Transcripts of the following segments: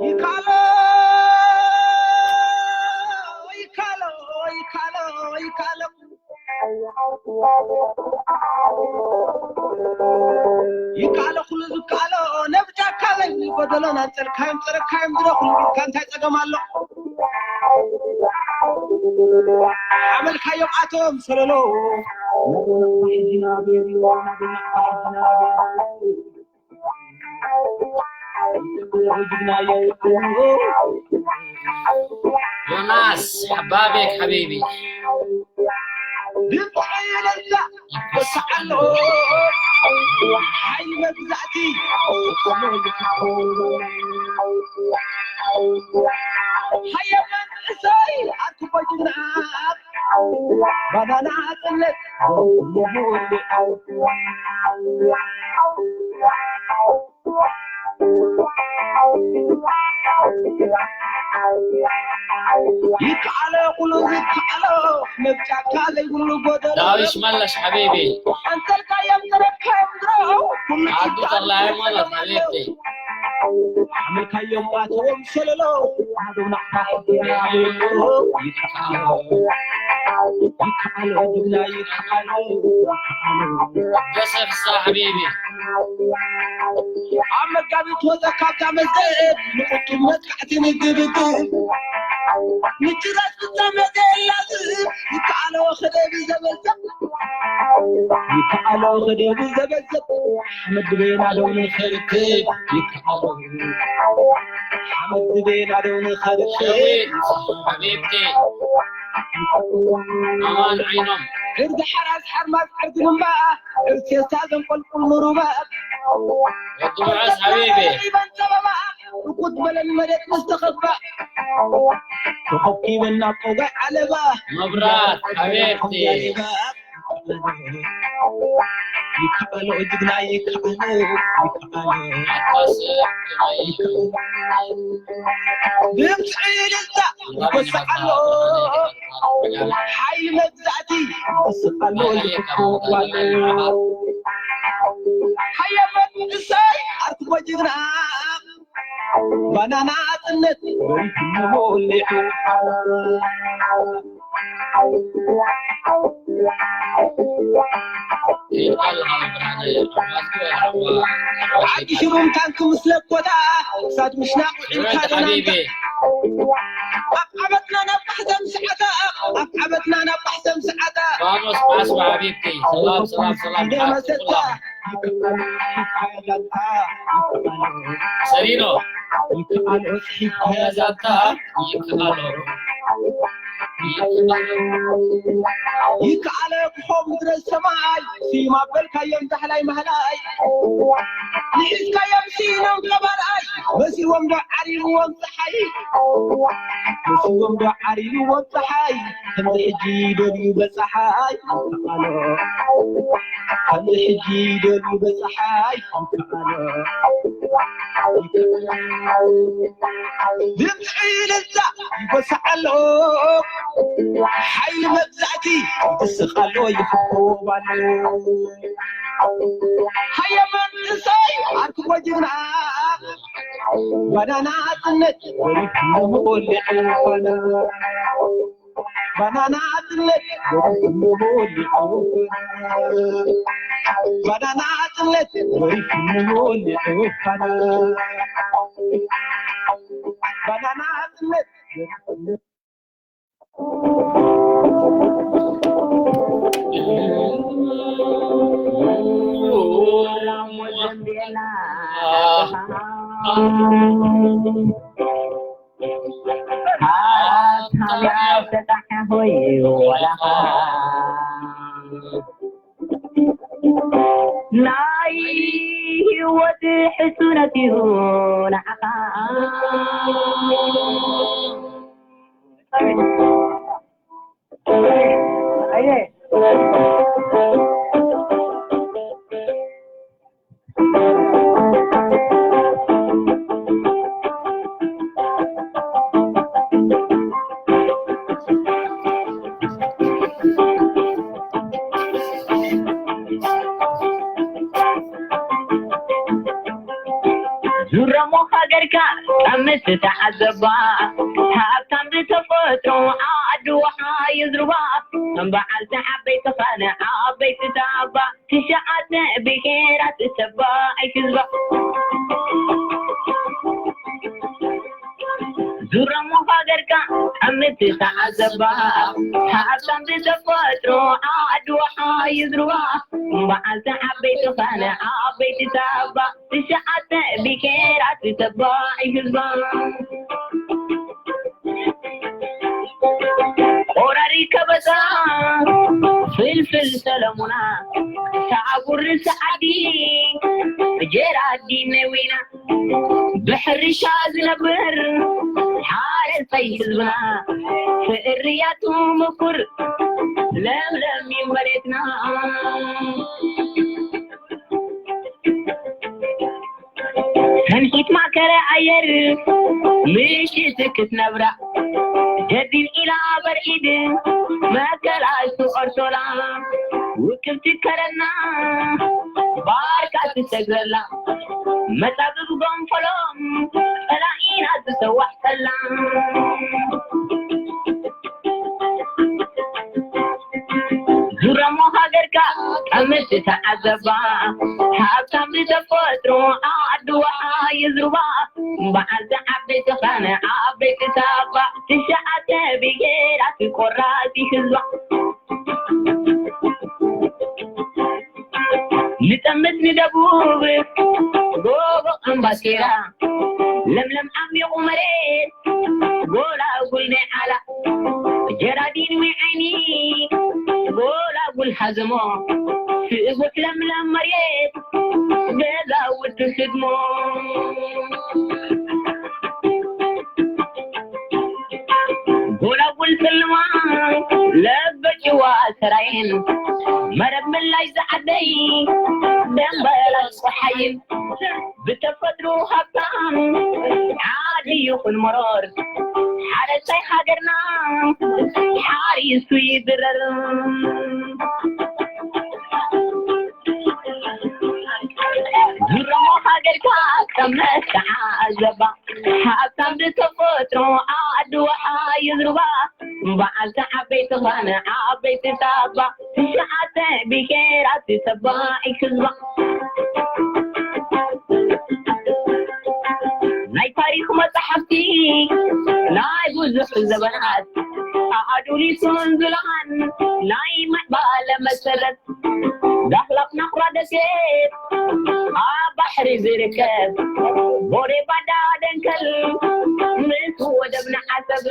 ይካሎ ይካሎ ይካሎ ይካሎ ይካሎ ኩሉ ዝካሎ ነብጃካ በል ጎደሎን ኣንጸልካዮም ጸረካዮም ድረ ኩሉ ኢልካ እንታይ ጸገም ኣሎ? ሓመልካዮም ኣቶም ሰለሎ ዮናስ ሓባቤክ ሓቢቢ ድምፂ ለዛ ይበስዓሎ ሓይሊ መግዛእቲ ሃየ መንእሰይ ኣርክቦ ጅግና ባናና ጽለት ይከኣሎ ኩሉ ዝከኣሎ መብጫካ ዘይብሉ ጎደሎ ዳዊት መለስ ሓቢቢ ኣንተልካዮም ዝረከብ ድሮ ኩሉ ዓዱ ተኽለ ሃይማኖት ሓቢብቲ ሓመልካዮም ኣተዎም ሰለሎ ኣደው ናዕታ ሕድና ይከኣሎ ይከኣሎ ጅግና ይከኣሎ ደሰ ፍስሓ ሓቢቢ ኣብ መጋቢት ወፀ ካብታ መስደድ ንቁጡብ መጥቃዕቲ ንግብግብ ምጭራስ ፍፃመ ዘየላዝ ይከኣሎ ክደብ ዘበዘብ ይከኣሎ ክደብ ዘበዘብ ሓመድ ቤና ዶ ንኽርክብ ይከኣሎ ሓመድ ቤና ዶ ንኽርክብ ሓቢብቲ ኣማን ዓይኖም ዕርዲ ሓራስ ሓርማዝ ዕርዲ ድማ ዕርሴሳ ዘንቆልቁል ንሩባ ወዲ ምዑዝ ሓቢቢ ይበን ጸበባ ርኩት በለን መሬት ምስ ተኸባ ተኸኪበን ናብ ጦጋይ ዓለባ መብራት ሓቢብቲ ይከኣሎ ጅግና ይከኣሎ ይከኣሎ ድምፂ ልዛ ይበስዓሎ ሓይሊ መግዛእቲ ይበስዓሎ ይክኮዋሎ ሓየ መንእሰይ ኣርክቦ ጅግና ባናና ጽነት ወሪድሞ ሊዑ ዓዲ ሽሩም ታንክ ምስ ለኮታ ክሳድ ምሽናቕ ውዒልካ ደናንካ ኣብ ዓመትና ናብ ባሕተም ሰዓታ ኣብ ዓመትና ናብ ባሕተም ሰዓታ ፋኖስ ዓስባ ሓቢብቲ ሰላም ሰላም ሰላም ደመሰታ ሰሪኖ ይከኣሎ ጽሒፍ ያዛታ ይከኣሎ ይከኣለ ክኾም ምድረ ሰማይ ስዩም ኣበልካዮም ዳሕላይ ማህላይ ንሒዝካዮም ሲኢኖም ገባርኣይ መሲዎም ዶ ዓሪብዎም ፀሓይ መሲዎም ዶ ዓሪብዎም ፀሓይ ከምዚ ሕጂ ደልዩ በፀሓይ ይከኣሎ ከምዚ ሕጂ ደልዩ በፀሓይ ይከኣሎ ድምፂ ልዛ ይጎስዓሎ ሓይሊ መግዛእቲ ይስቃሎ ይፍኮባሎ ሃየ መንእሰይ ኣርክቦ ጅግና ባናና ጽነት ወሪድሞ ሊዑ ባና ባናና ጽነት ወሪድሞ ሊዑ ባና ባናና ጽነት ወሪድሞ ሊዑ ባና ባናና ጽነት ናይ ህይወት ሕሱነት እዩ ንዓኻ ዙረሞ ሃገርካ ቀምስ ተዓዘባ፣ ሃብታም ብተፈጥሮ ዓዲ ውሓ ይዝርባ። በዓልቲ ዓበይቲ ኻነ ዓበይቲ ታባ፣ ትሽዓተ ብሄራት ተባዒ ህዝባ። ዙረሞ ሃገርካ ቀምስ ተዓዘባ፣ ሃብታም ብተፈጥሮ ዓዲ ውሓ ይዝርባ። በዓልቲ ዓበይቲ ኻነ ዓበይቲ ታባ፣ ትሽዓተ ብሄራት ተባዒ ህዝባ። ቆራሪ ከበሳ ፍልፍል ሰለሙና፣ ሳዕጉሪ ሰዓዲ ጀራዲ ነዊና፣ ብሕርሻ ዝነብር ሓረስታይ ህዝብና፣ ፍርያቱ ምኩር ለምለም እዩ መሬትና። ሰንሒት ማእከለ ኣየር ምሽት ክትነብራ፣ ገዲም ኢላ በርዒድ መከላሱ ኦርቶላ፣ ውቅብቲ ከረና ባርካ ትሰግረላ፣ መጻብብ ጎንፈሎም ጸላኢና ዝሰዋሕተላ። ዙረሞ ሃገርካ ቀምስ ተዓዘባ፣ ሃብታም ብተፈጥሮ ዓዲ ውሓ ይዝርባ። በዓልቲ ዓበይቲ ኻነ ዓበይቲ ታባ፣ ትሽዓተ ብሄራት ቆራሲ ህዝባ። ንጠምት ንደቡብ ጎቦ ኣምባሴራ፣ ለምለም ዓሚቑ መሬት ጎላጉል ናይ ዓላ፣ ጀራዲን ወይ ዓይኒ ጎላጉል ሃዘሞ፣ ስቡሕ ለምለም መሬት ገዛውቲ ህድሞ። ጎላጉል ስልማ ለበጭዋ ሰራየን፣ መረብ ምላሽ ዝዓደይ ደንበላል ፀሓይን፣ ብተፈጥሮ ሃብታም ዓዲ ይኹን መሮር፣ ሓረስታይ ሃገርና ሓሪሱ ይድረር። ዙረሞ ሃገርካ ቀመት ተዓዘባ፣ ሃብታም ብተፈጥሮ ዓዲ ውሓ ይዝርባ። በዓልቲ ዓበይቲ ኻነ ዓበይቲ ታባ፣ ትሽዓተ ብሄራት ተባዒ ህዝባ። ናይ ታሪኽ መጻሕፍቲ ናይ ብዙሕ ዘበናት፣ ኣዱሊስን ዙላን ናይ ምዕባለ መሰረት፣ ዳህላክ ናኹራ ደሴት ኣብ ባሕሪ ዝርከብ፣ ቦሬ ባዳ ደንከል ምስ ወደብና ዓሰብ፣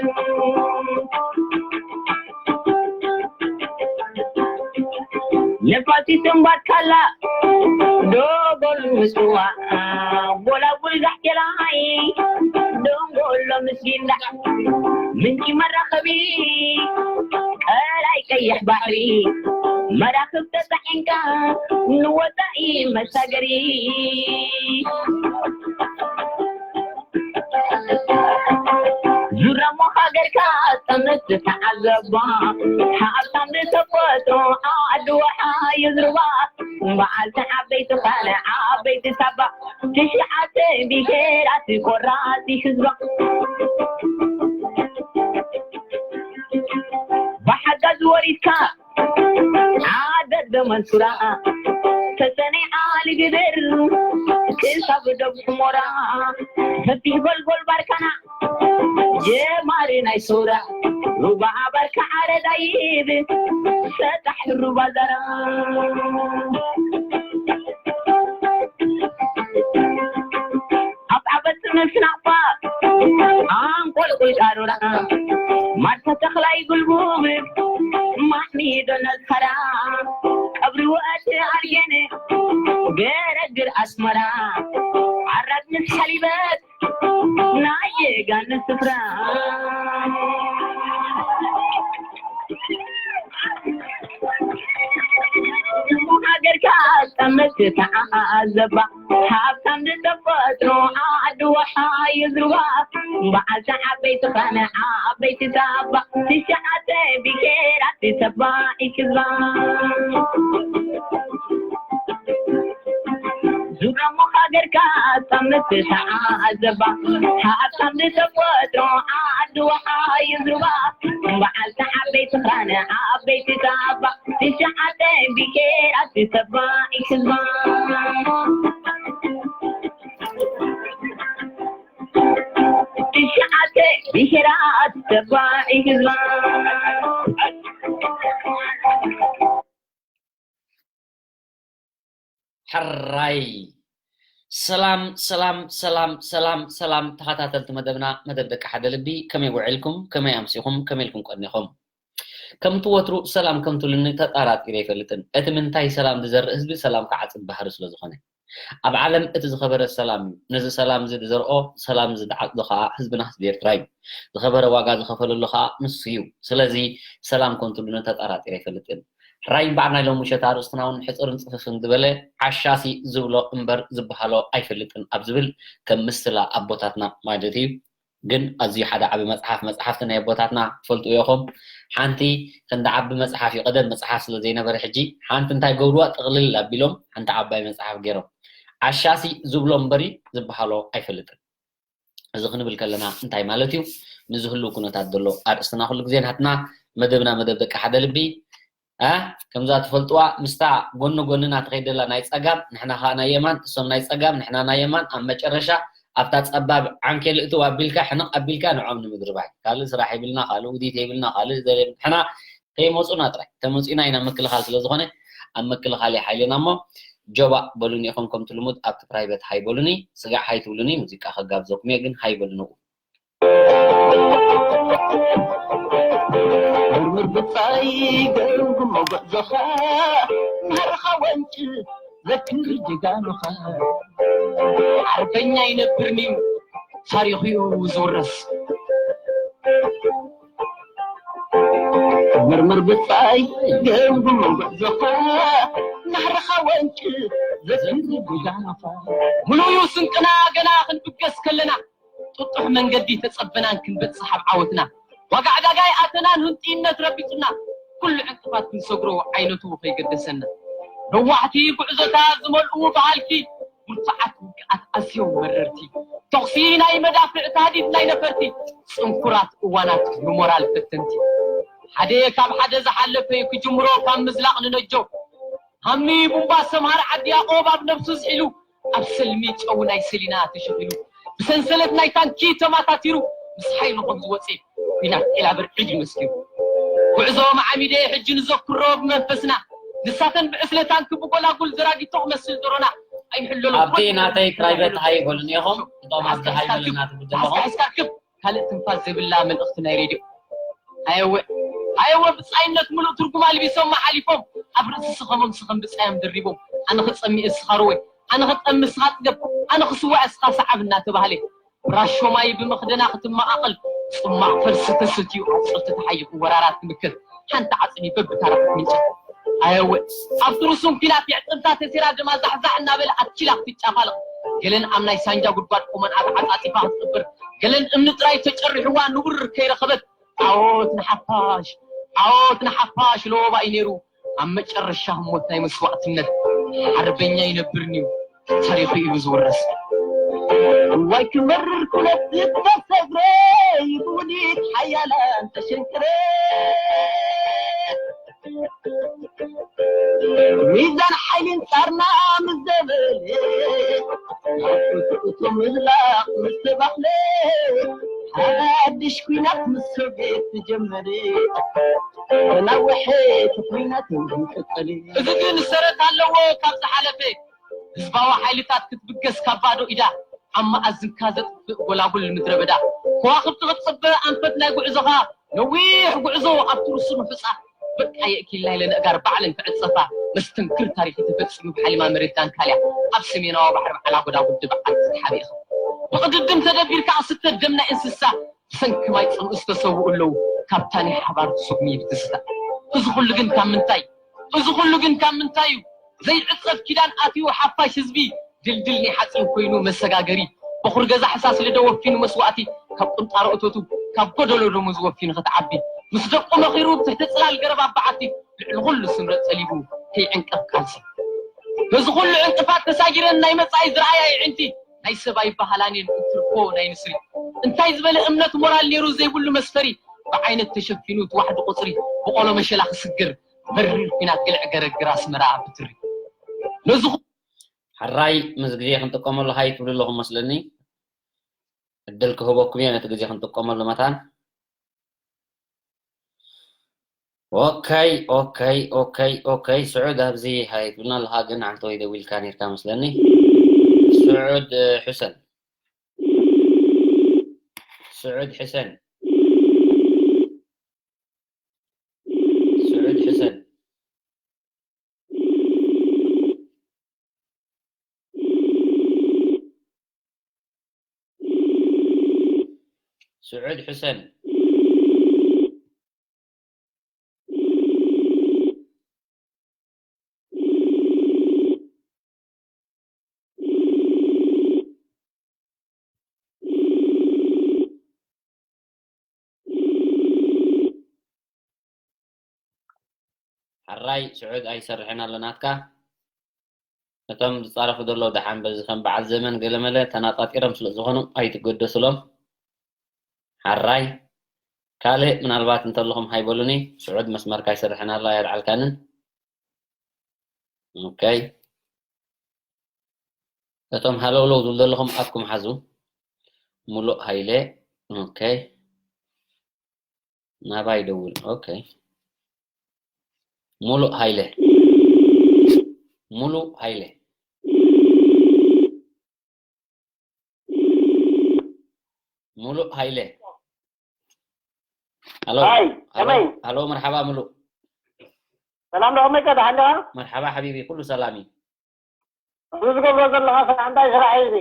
ነፋሲት እምባትካላ ዶጎል ምጽዋዕ፣ ጎላጉል ጋሕቴላይ ደንጎሎ ምስ ጊንዳዕ፣ ምንጪ መራኸቢ ቀላይ ቀይሕ ባሕሪ፣ መራኽብ ተጻዒንካ ንወጻኢ መሳገሪ። ዙረሞ ሃገርካ ጠምት ተዓዘባ፣ ሃብታም ብተፈጥሮ ዓዲ ውሓ ይዝርባ። በዓልቲ ዓበይቲ ኻነ ዓበይቲ ታባ፣ ትሽዓተ ብሄራት ቆራሲ ህዝባ። ብሓጋዝ ወሪድካ ዓደደ መንሱራ፣ ተሰነይ ዓሊ ግድር ክሳብ ዶብ ሑሞራ፣ ሰፊሕ ጎልጎል ባርካና ጀማሪ ናይ ሱራ፣ ሩባ ባርካ ዓረዳይብ ሰጣሕ ሩባ ዛራ። ኣብ ዓበጥ ምስ ናቕፋ ኣንቆልቁል ቃሩራ፣ ማርታ ተኽላይ ጉልቡብ ማሕሚዶ ነዝኸራ፣ ቀብሪ ወእቲ ኣርጌነ ገረግር ኣስመራ፣ ዓራግ ምስ ሓሊበት ናይ የጋን ስፍራ። ሃገርካ ጠመት ተዓዘባ፣ ሃብታም ብተፈጥሮ ዓዲ ውሓ ይዝርባ። በዓልቲ ዓበይቲ ኸነ ዓበይቲ ታባ፣ ትሽዓተ ብሄራት ተባዒ ህዝባ። ዙረሞ ጌርካ ሳምንት ተዓዘባ። ሃብታም ዝተፈጥሮ ዓዲ ወሓይን ሩባ፣ በዓልቲ ዓበይቲ ክራን ዓበይቲ ታባ። ትሽዓተ ብሄራት ተባዒ ህዝባ። ትሽዓተ ብሄራት ተባዒ ህዝባ። ሕራይ። ሰላም ሰላም ሰላም ሰላም ሰላም፣ ተኸታተልቲ መደብና፣ መደብ ደቂ ሓደ ልቢ፣ ከመይ ውዒልኩም? ከመይ ኣምሲኹም? ከመይ ኢልኩም ቀኒኹም? ከምቲ ወትሩ ሰላም ከም ትብሉኒ ተጣራጢረ ኣይፈልጥን። እቲ ምንታይ ሰላም ዝዘርእ ህዝቢ ሰላም ክዓጽድ ባህሪ ስለ ዝኾነ። ኣብ ዓለም እቲ ዝኸበረ ሰላም እዩ። ነዚ ሰላም እዚ ዝዘርኦ፣ ሰላም እዚ ዝዓጽዶ ኸኣ ህዝብና ህዝቢ ኤርትራ እዩ። ዝኸበረ ዋጋ ዝኸፈለሉ ኸኣ ንሱ እዩ። ስለዚ ሰላም ከም ትብሉኒ ተጣራጢረ ኣይፈልጥን። ሕራይ እምበኣር ናይ ሎሚ ምሸት ኣርእስትና እውን ሕጽርን ጽፍፍን ዝበለ ዓሻሲ ዝብሎ እምበር ዝበሃሎ ኣይፈልጥን ኣብ ዝብል ከም ምስላ ኣቦታትና ማለት እዩ። ግን ኣዝዩ ሓደ ዓቢ መጽሓፍ፣ መጽሓፍቲ ናይ ኣቦታትና ትፈልጥዎ ኢኹም። ሓንቲ ክንዲ ዓቢ መጽሓፍ እዩ፣ ቀደም መጽሓፍ ስለ ዘይነበረ ሕጂ ሓንቲ እንታይ ገብርዋ ጥቕልል ኣቢሎም ሓንቲ ዓባይ መጽሓፍ ገይሮም። ዓሻሲ ዝብሎ እምበሪ ዝበሃሎ ኣይፈልጥን። እዚ ክንብል ከለና እንታይ ማለት እዩ? ንዚ ህልው ኩነታት ዘሎ ኣርእስትና ኩሉ ግዜ ናትና መደብና መደብ ደቂ ሓደ ልቢ እ ከምዛ ትፈልጥዋ ምስታ ጎኒ ጎንና ትኸይድ ዘላ ናይ ጸጋም ንሕና ኸዓ ናይ የማን፣ እሶም ናይ ጸጋም ንሕና ናይ የማን፣ ኣብ መጨረሻ ኣብታ ጸባብ ዓንኬል እትው ኣቢልካ ሕንቕ ኣቢልካ ንዖም ንምድርባይ። ካልእ ስራሕ የብልና፣ ካልእ ውዲት የብልና፣ ካልእ ዘለ ንሕና ከይመጹና ጥራይ። ተመጺና ኢና ምክልኻል ስለ ዝኾነ ኣብ ምክልኻል እዩ ሓይልና እሞ ጆባእ በሉኒ ኢኹም ከምቲ ልሙድ ኣብቲ ፕራይቨት ሃይ በሉኒ፣ ስጋዕ ሃይ ትብሉኒ ሙዚቃ ከጋብዘኩም እየ ግን ሃይ በሉኒ። ምርምር ብጻይ ገምግሞ ጉዕዞኻ ናርኻ ወንጭ ዘክር ጀጋኑኻ ሓርበኛ ይነብርንዩ ታሪኽዩ ዝውረስ ምርምር ብጻይ ገምግሞ ጉዕዞኻ ናርኻ ወንጭ ዘክር ጀጋኑኻ ሙሉዩ ስንቅና ገና ክንብገስ ከለና ጥጡሕ መንገዲ ተጸበናን ክንበጽሕ ኣብ ዓወትና ዋጋ ዕዳጋ ይኣተናን ህንጥይነት ረቢጹና ኩሉ ዕንቅፋት ክንሰግሮ ዓይነቱ ከይገደሰና ነዋሕቲ ጉዕዞታት ዝመልኡ ብሃልኪ ብርቱዓት ውግኣት ኣዝዮም መረርቲ ተኹሲ ናይ መዳፍዕ ታህዲድ ናይ ነፈርቲ ጽንኩራት እዋናት ንሞራል ፈተንቲ ሓደ ካብ ሓደ ዝሓለፈ ክጅምሮ ካብ ምዝላቕ ንነጆ ሃሚ ቡምባ ሰምሃር ዓዲ ያቆብ ኣብ ነብሱ ዝሒሉ ኣብ ሰልሚ ጨው ናይ ሰሊና ተሸኺሉ ብሰንሰለት ናይ ታንኪ ተማታቲሩ ምስ ሓይሉ ከም ዝወፀ ኲናት ጤላብር ዒድ እዩ መስኪሩ ጉዕዞ መዓሚደ ሕጂ ንዘክሮ ብመንፈስና ንሳተን ብዕስለ ታንኪ ብጎላጉል ዘራጊቶ ክመስል ዶሮና ኣይሕለሎ ኣብቲ ናተይ ፕራይቨት ሃይ በሉኒ ኢኹም እቶም ኣብዚ ሃይ በለና ትብል ዘለኹም ካልእ ትንፋስ ዘይብላ መልእኽቲ ናይ ሬድዮ ኣየወ ኣየወ ብጻይነት ምሉእ ትርጉም ኣልቢሶም መሓሊፎም ኣብ ርእሲ ስኸሞም ስኸም ብጻዮም ደሪቦም ኣነ ክጸሚ እስኻ ርወ ኣነ ክጠሚ እስኻ ጥገብ ኣነ ክስዋዕ እስኻ ሰዓብ እናተባህለ ብራሾማይ ብመኽደና ክትመቓቐል ጽማቕ ፈልሲ ተሰትዩ ኣጽርቲ ተሓይኹ ወራራት ትምክር ሓንቲ ዓጽሚ በብታራ ክትምንጨ ኣየወ ኣብቲ ርሱም ኲናት የዕጽምታ ተሲራ ደማ ዛሕዛሕ እናበለ ኣትኪላ ክትጫፋለቕ ገለን ኣብ ናይ ሳንጃ ጉድጓድ ቁመንኣ ተዓጻጺፋ ክትቅብር ገለን እምኒ ጥራይ ተጨሪሕዋ ንቡር ከይረኸበት ዓወት ንሓፋሽ ዓወት ንሓፋሽ ለወባ እዩ ነይሩ ኣብ መጨረሻ ህሞት ናይ መስዋእትነት ሓርበኛ ይነብርንዩ ታሪኹ እዩ ዝውረስ እዋይ ክመርር ኩነት ዝተሰግረ ብውዲት ሓያላን ተሸንክረ ሚዛን ሓይሊ ንጻርና ምስ ደበለ እቱ ምዝላቕ ምስ ተባህለ ሓድሽ ኲናት ምስ ሶቪየት ተጀመረ ተናወሐ እቲ ኲናት ቀጸለ እዚ ግን ሰረት ኣለዎ ካብ ዝሓለፈ ህዝባዊ ሓይልታት ክትብገስ ካብ ባዶ ኢዳ ኣብ መኣዝንካ ዘጥፍእ ጎላጉል ምድረ በዳ ከዋኽብቲ ክትጽበ ኣንፈት ናይ ጉዕዞኻ ነዊሕ ጉዕዞ ኣብቲ ርሱን ሑጻ በቃ የእኪልና ኢለን ኣእጋር ባዕለን ክዕጸፋ መስተንክር ታሪኽ ተፈጺሙ ብሓሊማ መሬት ዳንካልያ ኣብ ሰሜናዊ ባሕሪ በዓላ ጎዳጉዲ በዓል ዝተሓበ ኢኻ ብቕድድም ተደቢርካ ክስተ ደም ናይ እንስሳ ብሰንኪ ማይ ጽምእ ዝተሰውኡ ኣለዉ ካብታ ናይ ሓባር ትስጉሚ ብትዝታ እዚ ኩሉ ግን ካብ ምንታይ እዚ ኩሉ ግን ካብ ምንታይ እዩ ዘይዕጸፍ ኪዳን ኣትዩ ሓፋሽ ህዝቢ ድልድል ናይ ሓጺን ኮይኑ መሰጋገሪ በኹሪ ገዛ ሕሳስ ልደ ወፊኑ መስዋእቲ ካብ ቁንጣሮ እቶቱ ካብ ጎደሎ ደሞዝ ወፊኑ ክትዓቢ ምስ ደቁ መኺሩ ብትሕቲ ጽላል ገረብ ኣባዓቲ ልዕሊ ኩሉ ስምረት ጸሊቡ ከይዕንቀፍ ቃልሲ በዚ ኩሉ ዕንቅፋት ተሳጊረን ናይ መጻኢ ዝረኣያ የዕንቲ ናይ ሰብ ኣይበሃላን እየን እንትርፎ ናይ ንስሪ። እንታይ ዝበለ እምነት ሞራል ነይሩ ዘይብሉ መስፈሪ ብዓይነት ተሸፊኑ እቲ ዋሕዲ ቁጽሪ ብቆሎ መሸላ ክስግር መሪር ኲናት ግልዕ ገረግር ኣስመራ ብትሪ። ነዚ ኩ- ሕራይ ምስ ግዜ ክንጥቀመሉ ሃይ ትብሉ ኣለኹም መስለኒ። ዕድል ክህበኩም እየ ነቲ ግዜ ክንጥቀመሉ መታን። ኦከይ ኦከይ ኦከይ ኦከይ ስዑድ ኣብዚ ሃይ ትብልና ኣለኻ ግን ዓንተ ወይ ደዊልካ ነርካ መስለኒ። ስዑድ እ፣ ሕሰን ስዑድ ሕሰን ስዑድ ሕሰን ስዑድ ሕሰን ሕራይ ስዑድ ኣይሰርሕን ኣሎ ናትካ። እቶም ዝጻረፉ ዘለዉ ደሓን በዚ ከም በዓል ዘመን ገለመለ ተናጣጢሮም ስለ ዝኾኑ ኣይትገደስሎም። ሓራይ ካልእ ምናልባት እንተለኹም ሃይበሉኒ። ስዑድ መስመርካ ኣይሰርሕን ኣሎ ኣየልዓልካንን። ኦከይ እቶም ሃለውለው ዝብሉ ዘለኹም ኣፍኩም ሓዙ። ሙሉእ ሃይለ ኦከይ ናባይ ደውል። ኦከይ ሙሉእ ሃይለ ሙሉእ ሃይለ ሙሉእ ሃይለ ሃሎ ሃይ ሃሎ ከመይ ሃሎ መርሓባ ሙሉእ ሰላም ዶ ከመይ ከ ደሓን ዲኻ? መርሓባ ሓቢቢ ኩሉ ሰላም እዩ እዚ ዝገብሮ ዘለኻ ስራሕ እንታይ ስራሕ እዩ እዚ?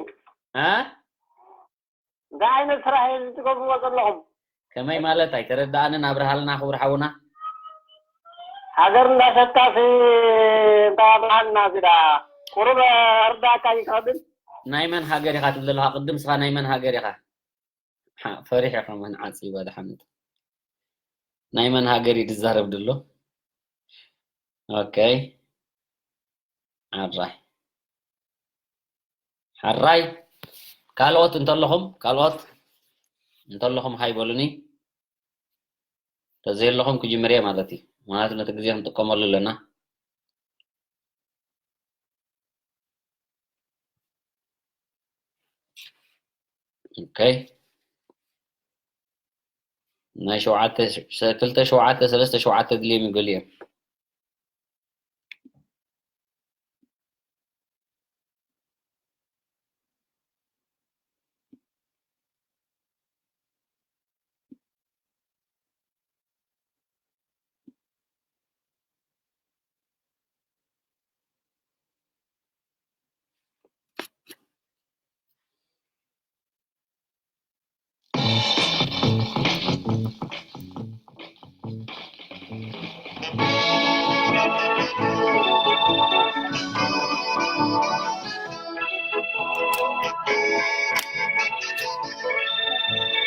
እ እንታይ ዓይነት ስራሕ እዩ እዚ ትገብርዎ ዘለኹም? ከመይ ማለት ኣይተረዳኣንን ኣብርሃልና ክቡር ሓውና ሃገር እንዳሸጥካሲ እንታይ ኣብርሃልና እዚ ደኣ ቁሩብ ኣርዳእካ ይከብድ ናይ መን ሃገር ኢኻ ትብል ዘለኻ ቅድም ስኻ ናይ መን ሃገር ኢኻ ሓ- ፈሪሕ ኢኻ መን ዓፂ ይበል ሓምድ ናይ መን ሃገር እዩ ዝዛረብ ድሎ ኦከይ ሓራይ ሓራይ ካልኦት እንተለኹም ካልኦት እንተለኹም ሃይ በሉኒ ተዘየለኹም ክጅምር እየ ማለት እዩ ማለት ነቲ ግዜ ክንጥቀመሉ ኣለና ኦከይ ናይ ሸውዓተ ክልተ ሸውዓተ ሰለስተ ሸውዓተ ድልዮም ይገሉ እዮም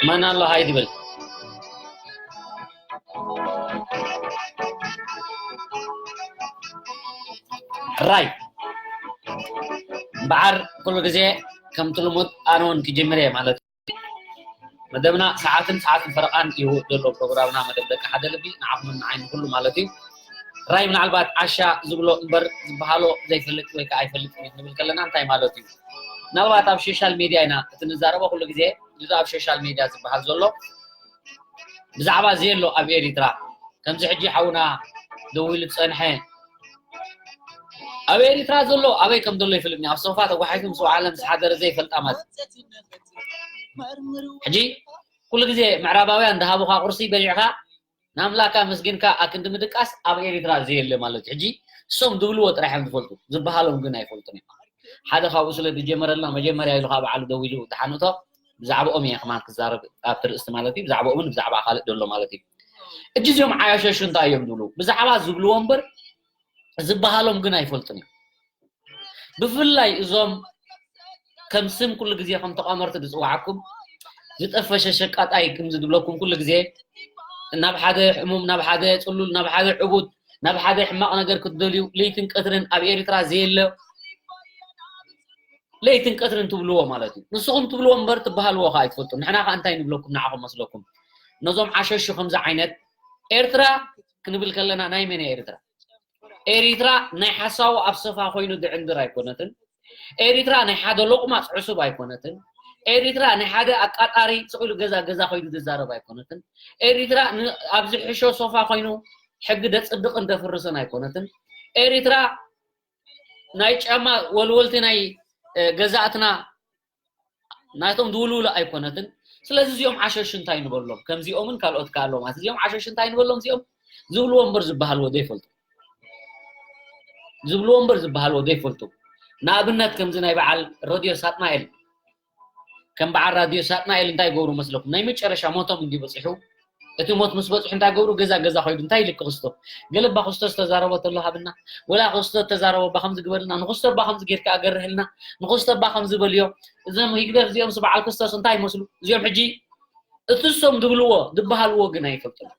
መን ኣሎ ሃይ ትብል ሕራይ እምበዓር ኩሉ ግዜ ከምቲ ልሙድ ኣነ እውን ክጅምር እየ ማለት እዩ መደብና ሰዓትን ሰዓትን ፈረቓን እዩ ዘሎ ፕሮግራምና መደብ ደቂ ሓደ ልቢ ንዓኹምን ንዓይን ኩሉ ማለት እዩ ሕራይ ምናልባት ዓሻ ዝብሎ እምበር ዝበሃሎ ዘይፈልጥ ወይ ከዓ ኣይፈልጥ እዩ ንብል ከለና እንታይ ማለት እዩ ምናልባት ኣብ ሶሻል ሚድያ ኢና እቲ ንዛረቦ ኩሉ ግዜ እዚ ኣብ ሶሻል ሚድያ ዝበሃል ዘሎ ብዛዕባ ዘየሎ ኣብ ኤሪትራ ከምዚ ሕጂ ሓውና ደዊሉ ዝፀንሐ ኣብ ኤሪትራ ዘሎ ኣበይ ከም ዘሎ ይፍልጥኒ ኣብ ሶፋ ተጓሒፉ ምስ ወዓለ ምስ ሓደረ ዘይፈልጣ ማለት ሕጂ ኩሉ ግዜ ምዕራባውያን ዝሃቡካ ቁርሲ በሊዕካ ንኣምላካ ኣመስጊንካ ኣክንዲ ምድቃስ ኣብ ኤሪትራ ዘየለ ማለት እዩ ሕጂ እሶም ዝብልዎ ጥራሕ እዮም ዝፈልጡ ዝበሃሎም ግን ኣይፈልጡን እዮም ሓደ ካብኡ ስለ ዝጀመረልና መጀመርያ ኢሉ ካብ በዓሉ ደው ኢሉ ተሓንእቶ ብዛዕባኦም እየ ከማን ክዛረብ ኣብቲ ርእስቲ ማለት እዩ ብዛዕባኦምን ብዛዕባ ካልእ ደሎ ማለት እዩ እጂ እዚኦም ዓያሸሹ እንታይ እዮም ዝብሉ ብዛዕባ ዝብልዎ እምበር ዝበሃሎም ግን ኣይፈልጡን እዮም ብፍላይ እዞም ከም ስም ኩሉ ግዜ ከም ተቋመርቲ ዝፅዋዓኩም ዝጠፈሸ ሸቃጣይ ክም ዝብለኩም ኩሉ ግዜ ናብ ሓደ ሕሙም ናብ ሓደ ፅሉል ናብ ሓደ ዕቡድ ናብ ሓደ ሕማቕ ነገር ክትደልዩ ለይትን ቀትርን ኣብ ኤርትራ ዘየለ ለይትን ቀትርን ትብልዎ ማለት እዩ። ንስኹም ትብልዎ እምበር ትበሃልዎ ከ ኣይትፈልጡን። ንሕና ከ እንታይ ንብለኩም ንዓኹም መስለኩም? ነዞም ዓሸሹ ከምዚ ዓይነት ኤርትራ ክንብል ከለና ናይ መን እያ ኤርትራ? ኤሪትራ ናይ ሓሳዊ ኣብ ሰፋ ኮይኑ ድዕንድር ኣይኮነትን። ኤሪትራ ናይ ሓደ ሎቕማጽ ዕሱብ ኣይኮነትን። ኤሪትራ ናይ ሓደ ኣቃጣሪ ስቕ ኢሉ ገዛ ገዛ ኮይኑ ዝዛረብ ኣይኮነትን። ኤሪትራ ን-፣ ኣብ ዝሕሾ ሶፋ ኮይኑ ሕጊ ደጽድቕን ደፍርስን ኣይኮነትን። ኤሪትራ ናይ ጫማ ወልወልቲ ናይ፣ እ፣ ገዛእትና ናቶም ዝውልውሉ ኣይኮነትን። ስለዚ እዚኦም ዓሸሹ እንታይ ንበሎም? ከምዚኦምን ካልኦት ከ ኣለዉ ማለት እዚኦም ዓሸሹ እንታይ ንበሎም? እዚኦም ዝብልዎ እምበር ዝበሃልዎ ዘይፈልጡ፣ ዝብልዎ እምበር ዝበሃልዎ ዘይፈልጡ። ንኣብነት ከምዚ ናይ በዓል ረድዮ ሳጥናኤል፣ ከም በዓል ራድዮ ሳጥናኤል እንታይ ይገብሩ መስለኩም? ናይ መጨረሻ ሞቶም እንዲ በፂሑ፣ እቲ ሞት ምስ በፅሑ እንታይ ገብሩ? ገዛ ገዛ ኮይዱ እንታይ ኢሉ ክስቶ? ገለ እባ ክስቶ ዝተዛረቦ ተሎ ሃብና፣ ወላ ክስቶ ዝተዛረቦ እባ ከምዚ ግበርልና፣ ንክስቶ እባ ከምዚ ጌርካ ኣገርህልና፣ ንክስቶ እባ ከምዚ በልዮ። እዞም ሂግደፍ እዚኦም ስ በዓል ክስቶስ እንታይ ይመስሉ? እዚኦም ሕጂ እቲ እሶም ዝብልዎ ዝበሃልዎ ግን ኣይፈልጡን።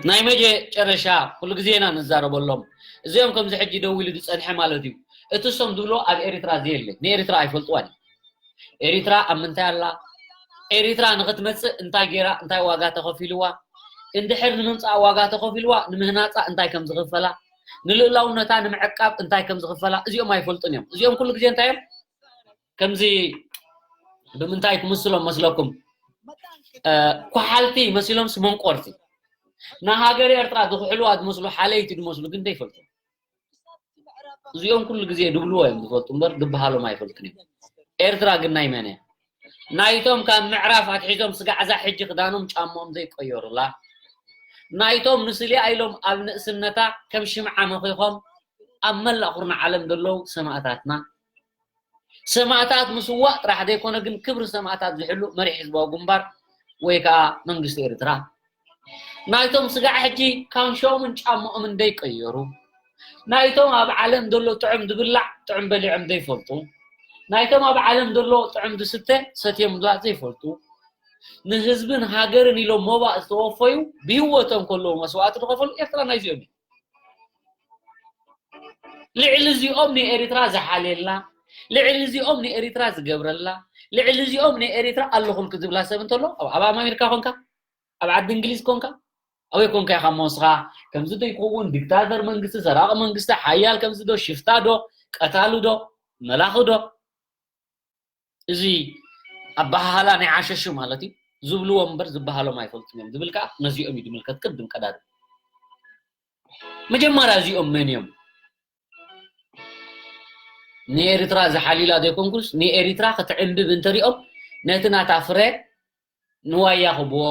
ናይ መጀጨረሻ ኩሉ ግዜ ኢና ንዛረበሎም። እዚኦም ከምዚ ሕጂ ደው ኢሉ ዝጸንሐ ማለት እዩ። እቲ እሶም ዝብልዎ ኣብ ኤሪትራ ዘየለ፣ ንኤሪትራ ኣይፈልጥዋን እዩ። ኤሪትራ ኣብ ምንታይ ኣላ? ኤሪትራ ንኽትመጽእ እንታይ ጌራ፣ እንታይ ዋጋ ተኸፊልዋ? እንድሕር ንምምጻእ ዋጋ ተኸፊልዋ፣ ንምህናጻ እንታይ ከም ዝኽፈላ፣ ንልእላውነታ ንምዕቃብ እንታይ ከም ዝኽፈላ፣ እዚኦም ኣይፈልጡን እዮም። እዚኦም ኩሉ ግዜ እንታይ እዮም? ከምዚ ብምንታይ ክምስሎም መስለኩም? እ፣ ኳሓልቲ መሲሎም ስመንቆርቲ። ንሃገር ኤርትራ ዝኽሕልዋ ዝመስሉ፣ ሓለይቲ ዝመስሉ ግን ዘይፈልጡ። እዚኦም ኩሉ ግዜ ድብልዎ እዮም ዝፈልጡ እምበር ድበሃሎም ኣይፈልጡን እዮም። ኤርትራ ግን ናይ መን እያ? ናይቶም ካብ ምዕራፍ ኣትሒዞም ስጋዕዛ ሕጂ ክዳኖም ጫምኦም ዘይቀየሩላ፣ ናይቶም ንስሊኣ ኢሎም ኣብ ንእስነታ ከም ሽምዓ መኺኾም ኣብ መላእ ኩርናዕ ዓለም ዘለዉ ሰማእታትና፣ ሰማእታት ምስዋእ ጥራሕ ዘይኮነ ግን ክብሪ ሰማእታት ዝሕሉ መሪሕ ህዝባዊ ግንባር ወይ ከዓ መንግስቲ ኤርትራ፣ ናይቶም ስጋዕ ሕጂ ካንሸኦምን ጫምኦምን ዘይቀየሩ፣ ናይቶም ኣብ ዓለም ዘሎ ጥዑም ዝብላዕ ጥዑም በሊዖም ዘይፈልጡ፣ ናይቶም ኣብ ዓለም ዘሎ ጥዑም ዝስተ ሰትዮም ምብላዕ ዘይፈልጡ፣ ንህዝብን ሃገርን ኢሎም ሞባእ ዝተወፈዩ፣ ብህይወቶም ከለዉ መስዋእቲ ዝኸፈሉ ኤርትራ ናይዚኦም እዩ። ልዕሊ እዚኦም ንኤሪትራ ዝሓልየላ፣ ልዕሊ እዚኦም ንኤሪትራ ዝገብረላ፣ ልዕሊ እዚኦም ንኤሪትራ ኣለኹልኪ ዝብላ ሰብ እንተሎ፣ ኣብ፣ ኣብ ኣሜሪካ ኮንካ፣ ኣብ ዓዲ እንግሊዝ ኮንካ፣ ኣበይ ኮንካ ኢኻ እሞ ንስኻ ከምዚ ዶ ይኸውን? ዲክታተር መንግስቲ፣ ሰራቒ መንግስቲ፣ ሓያል ከምዚ ዶ፣ ሽፍታ ዶ፣ ቀታሊ ዶ፣ መላኺ ዶ? እዚ ኣበሃህላ ናይ ዓሸሹ ማለት እዩ። ዝብልዎ እምበር ዝበሃሎም ኣይፈልጡን እዮም ዝብል ከዓ ነዚኦም እዩ ዝምልከት። ቅድም ቀዳድም መጀመርያ እዚኦም መን እዮም? ንኤርትራ ዝሓልዩላ ዘይኮንኩስ ንኤርትራ ክትዕንብብ እንተሪኦም ነቲ ናታ ፍረ ንዋያ ክብዎ፣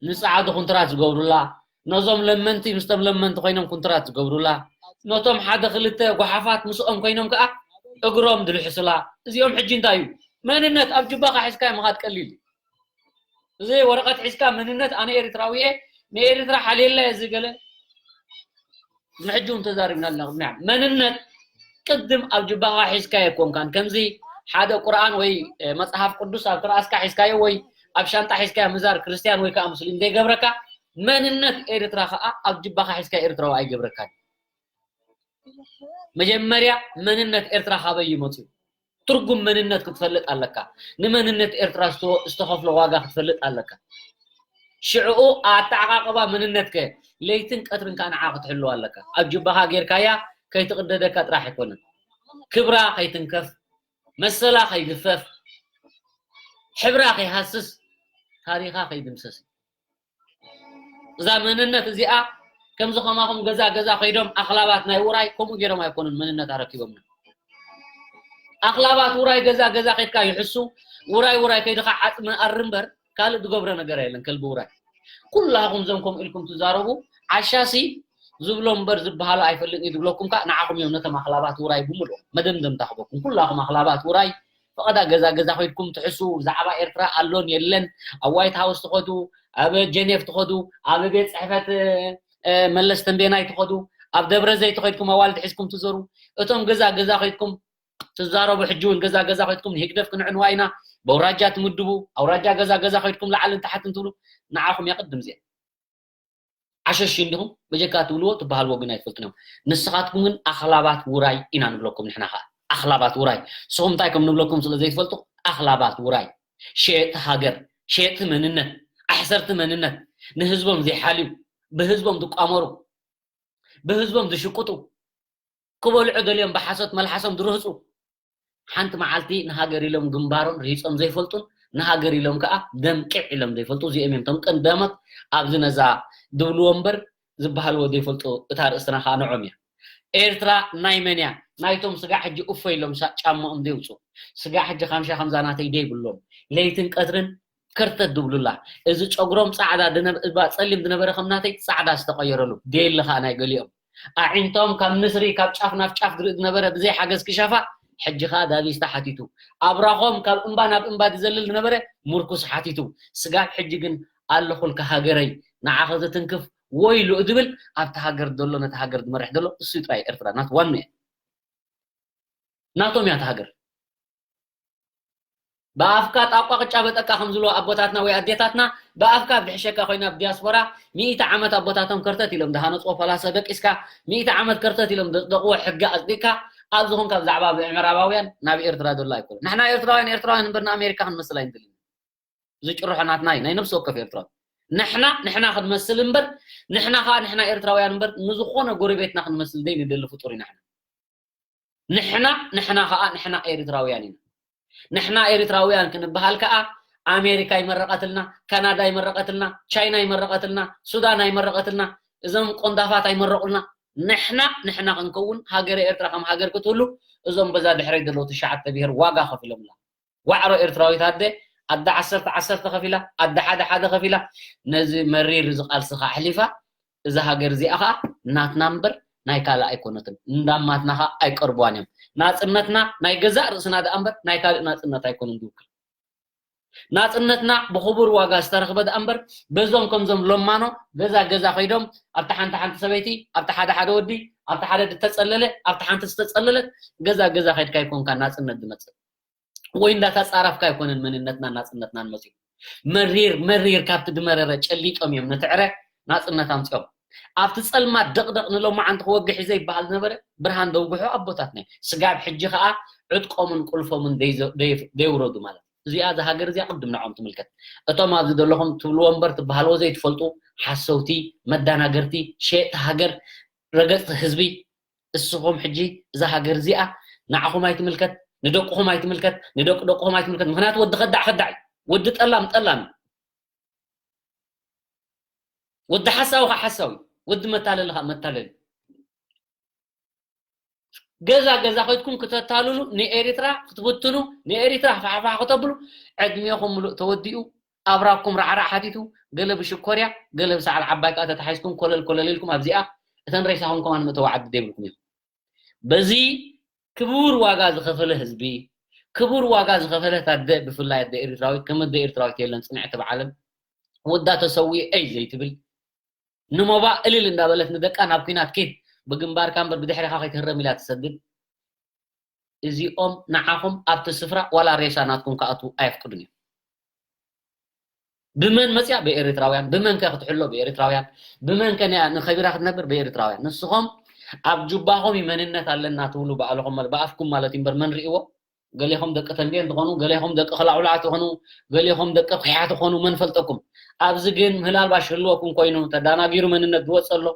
ንጸዓዱ ኩንትራት ዝገብሩላ፣ ነዞም ለመንቲ ምስቶም ለመንቲ ኮይኖም ኩንትራት ዝገብሩላ፣ ነቶም ሓደ ክልተ ጓሓፋት ምስኦም ኮይኖም ከኣ እግሮም ዝልሕሱላ። እዚኦም ሕጂ እንታይ እዩ? መንነት ኣብ ጅባኻ ሒዝካዮ ምኻድ ቀሊል እዩ። እዚ ወረቐት ሒዝካ መንነት ኣነ ኤርትራዊ እየ፣ ንኤርትራ ሓልየላ እየ ዝገለ ንሕጂ እውን ተዛሪብና ኣለና። ቅድሚያ መንነት ቅድም ኣብ ጅባኻ ሒዝካዮ ኣይኮንካን። ከምዚ ሓደ ቁርኣን ወይ፣ እ፣ መጽሓፍ ቅዱስ ኣብ ትርኣስካ ሒዝካዮ ወይ ኣብ ሻንጣ ሒዝካዮ ምዛር ክርስትያን ወይ ከዓ ሙስሊም ዘይገብረካ፣ መንነት ኤርትራ ከዓ ኣብ ጅባኻ ሒዝካዮ ኤርትራዊ ኣይገብረካን። መጀመርያ መንነት ኤርትራ ካበይ እዩ መጽዩ? ትርጉም መንነት ክትፈልጥ ኣለካ። ንመንነት ኤርትራ ዝተ-፣ ዝተኸፍሎ ዋጋ ክትፈልጥ ኣለካ። ሽዕኡ ኣተዓቓቕባ መንነትከ ለይትን ቀትርን ከኣ ንዓ ክትሕልዋ ኣለካ። ኣብ ጅባኻ ጌርካያ ከይትቕደደካ ጥራሕ ኣይኮነን። ክብራ ከይትንከፍ፣ መሰላ ከይግፈፍ፣ ሕብራ ከይሃስስ፣ ታሪኻ ከይድምሰስ። እዛ መንነት እዚኣ ከምዚ ከማኹም ገዛ ገዛ ከይዶም ኣኽላባት ናይ ውራይ ከምኡ ገይሮም ኣይኮኑን መንነት ኣረኪቦምና። ኣኽላባት ውራይ ገዛ ገዛ ከይድካ ይሕሱ፣ ውራይ ውራይ ከይድኻ ዓጽሚ ኣሪ እምበር ካልእ ዝገብሮ ነገር የለን ከልቢ ውራይ። ኩላኹም እዞም ከምኡ ኢልኩም ትዛረቡ፣ ዓሻሲ ዝብሎ እምበር ዝበሃሎ ኣይፈልጥን እዩ ዝብለኩም ከኣ ንዓኹም እዮም ነቶም ኣኽላባት ውራይ ብምልኦም መደምደምታ ክበኩም። ኩላኹም ኣኽላባት ውራይ ፈቐዳ ገዛ ገዛ ከይድኩም ትሕሱ፣ ብዛዕባ ኤርትራ ኣሎን የለን፣ ኣብ ዋይት ሃውስ ትኸዱ፣ ኣብ ጀኔቭ ትኸዱ፣ ኣብ ቤት ጽሕፈት፣ እ፣ መለስ ተንቤናይ ትኸዱ፣ ኣብ ደብረ ዘይት ከይድኩም ኣዋልድ ሒዝኩም ትዘሩ፣ እቶም ገዛ ገዛ ከይድኩም ትዛረቡ፣ ሕጂ እውን ገዛ ገዛ ከይድኩም ንህግደፍ ክንዕንዋ ኢና፣ በውራጃ ትምድቡ፣ ኣውራጃ ገዛ ገዛ ከይድኩም ላዕልን ታሕትን ትብሉ፣ ንዓኹም የቕድም እዚኣ። ዓሸሽ እንዲኹም በጀካ ትብልዎ ትበሃልዎ ግን ኣይትፈልጡን እዮም። ንስኻትኩም ግን ኣኽላባት ውራይ ኢና ንብለኩም። ንሕና ኸዓ ኣኽላባት ውራይ። ንስኹም እንታይ ከም ንብለኩም ስለ ዘይትፈልጡ ኣኽላባት ውራይ፣ ሸየጥቲ ሃገር፣ ሸየጥቲ መንነት፣ ኣሕሰርቲ መንነት፣ ንህዝቦም ዘይሓልዩ፣ ብህዝቦም ዝቋመሩ፣ ብህዝቦም ዝሽቅጡ፣ ክበልዑ ደልዮም ብሓሶት መልሓሶም ዝርህፁ፣ ሓንቲ መዓልቲ ንሃገር ኢሎም ግንባሮም ርሂፆም ዘይፈልጡን ንሃገር ኢሎም ከዓ ደም ቂዕ ኢሎም ዘይፈልጡ እዚኦም እዮም። እቶም ቀንዳሞት ኣብዚ ነዛ ድብልዎ እምበር ዝበሃልዎ ዘይፈልጡ፣ እታ ርእስትና ከዓ ንዖም እያ። ኤርትራ ናይ መን እያ? ናይቶም ስጋዕ ሕጂ እፎ ኢሎም ሻ-፣ ጫማኦም ዘይውፁ፣ ስጋዕ ሕጂ ካምሻ ከምዛ ናተይ ደይብሎም፣ ለይትን ቀትርን ከርተት ድብሉላ፣ እዚ ጨጉሮም ፃዕዳ ድነ-፣ እባ ፀሊም ዝነበረ ከም ናተይ ፃዕዳ ዝተቐየረሉ፣ ዴሊ ከዓ ናይ ገሊኦም ኣዒንቶም ካብ ንስሪ ካብ ጫፍ ናብ ጫፍ ዝርኢ ዝነበረ ብዘይ ሓገዝ ክሻፋ፣ ሕጂ ከዓ ዳቢስታ ሓቲቱ። ኣብራኾም ካብ እምባ ናብ እምባ ዝዘልል ዝነበረ ምርኩስ ሓቲቱ። ስጋብ ሕጂ ግን ኣለኹልካ ሃገረይ፣ ንዓኺ ዝትንክፍ ወይሉ ዝብል ኣብቲ ሃገር ዘሎ፣ ነቲ ሃገር ዝመርሕ ዘሎ እሱ ጥራይ ኤርትራ ናት ዋኑ እያ። ናቶም እያ እታ ሃገር። ብኣፍካ ጣቋ ቅጫ በጠቃ ከም ዝብልዎ ኣቦታትና ወይ ኣዴታትና፣ ብኣፍካ ኣብ ድሕሸካ ኮይና ኣብ ዲያስፖራ ሚእቲ ዓመት ኣቦታቶም ከርተት ኢሎም ዝሃነፅዎ ፓላሶ ደቂስካ፣ ሚእቲ ዓመት ከርተት ኢሎም ዘፅደቕዎ ሕጊ ኣፅዲቅካ፣ ኣብዚ ኹን ካብ ዛዕባ ምዕራባውያን ናብ ኤርትራ ዘሎ ኣይኮነን። ንሕና ኤርትራውያን ኤርትራውያን እምበር ንኣሜሪካ ክንመስል ኣይንደልን። እዚ ጭርሖ ናትና እዩ፣ ናይ ነፍሲ ወከፍ ኤርትራዊ። ንሕና ንሕና ክንመስል እምበር፣ ንሕና ከዓ ንሕና ኤርትራውያን እምበር ንዝኾነ ጎረቤትና ክንመስል ዘይንደሊ ፍጡር ኢና ንሕና። ንሕና ንሕና ከዓ ንሕና ኤርትራውያን ኢና። ንሕና ኤርትራውያን ክንበሃል ከዓ ኣሜሪካ ይመረቐትልና፣ ካናዳ ይመረቐትልና፣ ቻይና ይመረቐትልና፣ ሱዳን ኣይመረቐትልና፣ እዞም ቆንዳፋት ኣይመረቑልና። ንሕና ንሕና ክንከውን፣ ሃገረ ኤርትራ ከም ሃገር ክትህሉ እዞም በዛ ድሕረይ ዘለዉ ትሽዓተ ብሄር ዋጋ ከፊሎምላ። ዋዕሮ ኤርትራዊት ኣደ፣ ኣደ ዓሰርተ ዓሰርተ ከፊላ፣ ኣደ ሓደ ሓደ ከፊላ፣ ነዚ መሪር እዚ ቃልስኻ ኣሕሊፋ፣ እዛ ሃገር እዚኣ ኸኣ ናትና እምበር ናይ ካልእ ኣይኮነትን። እንዳማትና ኸኣ ኣይቀርብዋን እዮም። ናጽነትና ናይ ገዛእ ርእስና ደኣ እምበር ናይ ካልእ ናጽነት ኣይኮነን ዝውክል። ናጽነትና ብኽቡር ዋጋ ዝተረኽበ ደኣ እምበር በዞም ከምዞም ሎማኖ ገዛ ገዛ ኸይዶም ኣብታ ሓንቲ ሓንቲ ሰበይቲ፣ ኣብታ ሓደ ሓደ ወዲ፣ ኣብታ ሓደ ዝተጸለለ፣ ኣብታ ሓንቲ ዝተጸለለት ገዛ ገዛ ኸይድካ ኣይኮንካ ናጽነት ዝመጽእ። ወይ እንዳተጻረፍካ ኣይኮነን መንነትናን ናጽነትናን መጺኡ። መሪር መሪር ካብቲ ዝመረረ ጨሊጦም እዮም ነቲ ዕረ ናጽነት ኣምጺኦም። ኣብቲ ጸልማት ደቕደቕ ንሎማዓንቲ ክወግሕ እዩ ዘይበሃል ዝነበረ ብርሃን ዘውግሑ ኣቦታትና እዮም። ስጋብ ሕጂ ኸኣ ዕጥቆምን ቁልፎምን ደይዘ-፣ ደይ-፣ ደይውረዱ ማለት እዩ። እዚኣ እዛ ሃገር እዚኣ ቅድም ንዖም ትምልከት። እቶም ኣብዚ ዘለኹም ትብልዎ እምበር ትበሃልዎ ዘይትፈልጡ ሓሰውቲ፣ መዳናገርቲ፣ ሸየጥቲ ሃገር፣ ረገጽቲ ህዝቢ፣ እስኹም ሕጂ እዛ ሃገር እዚኣ ንዓኹም ኣይትምልከት፣ ንደቅኹም ኣይትምልከት፣ ንደቂ ደቅኹም ኣይትምልከት። ምኽንያቱ ወዲ ከዳዕ ከዳዕ እዩ። ወዲ ጠላም ጠላም እዩ። ወዲ ሓሳዊ ከዓ ሓሳዊ እዩ። ወዲ መታለሊ ከዓ መታለሊ። ገዛ ገዛ ከይድኩም ክተታልሉ፣ ንኤሪትራ ክትብትኑ፣ ንኤሪትራ ፋሕፋሕ ክተብሉ፣ ዕድሜኹም ምሉእ ተወዲኡ፣ ኣብራኩም ራዕራዕ ሓቲቱ፣ ገለ ብሽኮርያ፣ ገለ ብሰዓል ዓባይ ከዓ ተታሒዝኩም ኮለል ኮለል ኢልኩም ኣብዚኣ እተን ሬሳኹም ከማን መእተዊ ዓዲ ዘይብልኩም እዮም። በዚ ክቡር ዋጋ ዝኸፈለ ህዝቢ፣ ክቡር ዋጋ ዝኸፈለት ኣደ፣ ብፍላይ ኣደ ኤሪትራዊት፣ ከም ኣደ ኤሪትራዊት የለን ጽንዕቲ ብዓለም፣ ወዳ ተሰዊአ እይ ዘይትብል፣ ንሞባእ እልል እንዳበለት ንደቃ ናብ ኲናት ኪድ ብግንባርካ እምበር ብድሕሪኻ ከይትህረም ኢላ ትሰግድ። እዚኦም ንዓኹም ኣብቲ ስፍራ ዋላ ሬሳ ናትኩም ክኣትዉ ኣየፍቅዱን እዮም። ብመን መጽያ? ብኤሪትራውያን። ብመን ከ ክትሕሎ? ብኤሪትራውያን። ብመን ከ ንያ-፣ ንኸቢራ ክትነብር? ብኤሪትራውያን። ንስኹም ኣብ ጁባኹም እዩ መንነት ኣለና ትብሉ ባዕልኹም፣ ማለት ብኣፍኩም ማለት እዩ እምበር መን ርእይዎ? ገሌኹም ደቂ ተንቤን ትኾኑ፣ ገሌኹም ደቂ ክላውላ ትኾኑ፣ ገሌኹም ደቂ ኩሓ ትኾኑ፣ መን ፈልጠኩም? ኣብዚ ግን ምህላልባሽ ህልወኩም ኮይኑ ተዳናጊሩ መንነት ዝወጽእ ኣሎ።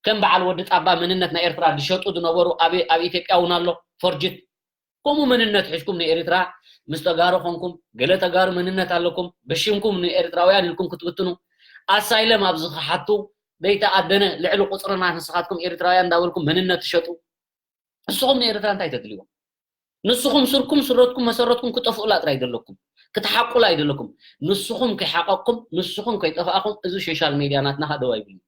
ከም በዓል ወዲ ጣባ መንነት ናይ ኤርትራ ዝሸጡ ዝነበሩ ኣብ፣ ኣብ ኢትዮጵያ እውን ኣሎ፣ ፎርጅት። ከምኡ መንነት ሒዝኩም ንኤሪትራ ምስ ተጋሩ ኾንኩም፣ ገለ ተጋሩ መንነት ኣለኩም፣ ብሽምኩም ንኤሪትራውያን ኢልኩም ክትብትኑ፣ ኣሳይለም ኣብዚ ክሓቱ፣ ዘይተኣደነ ልዕሊ ቁጽርና ንስኻትኩም ኤሪትራውያን እንዳበልኩም መንነት ትሸጡ። ንስኹም ንኤርትራ እንታይ ተድልይዎ? ንስኹም ስርኩም ስረትኩም መሰረትኩም ክጠፍኡላ ጥራይ ዘለኩም፣ ክትሓቁላ ኣይደለኩም። ንስኹም ከይሓቀቅኩም፣ ንስኹም ከይጠፋእኹም፣ እዚ ሶሻል ሜድያ ናትና ኸኣ ደው ኣይብልን።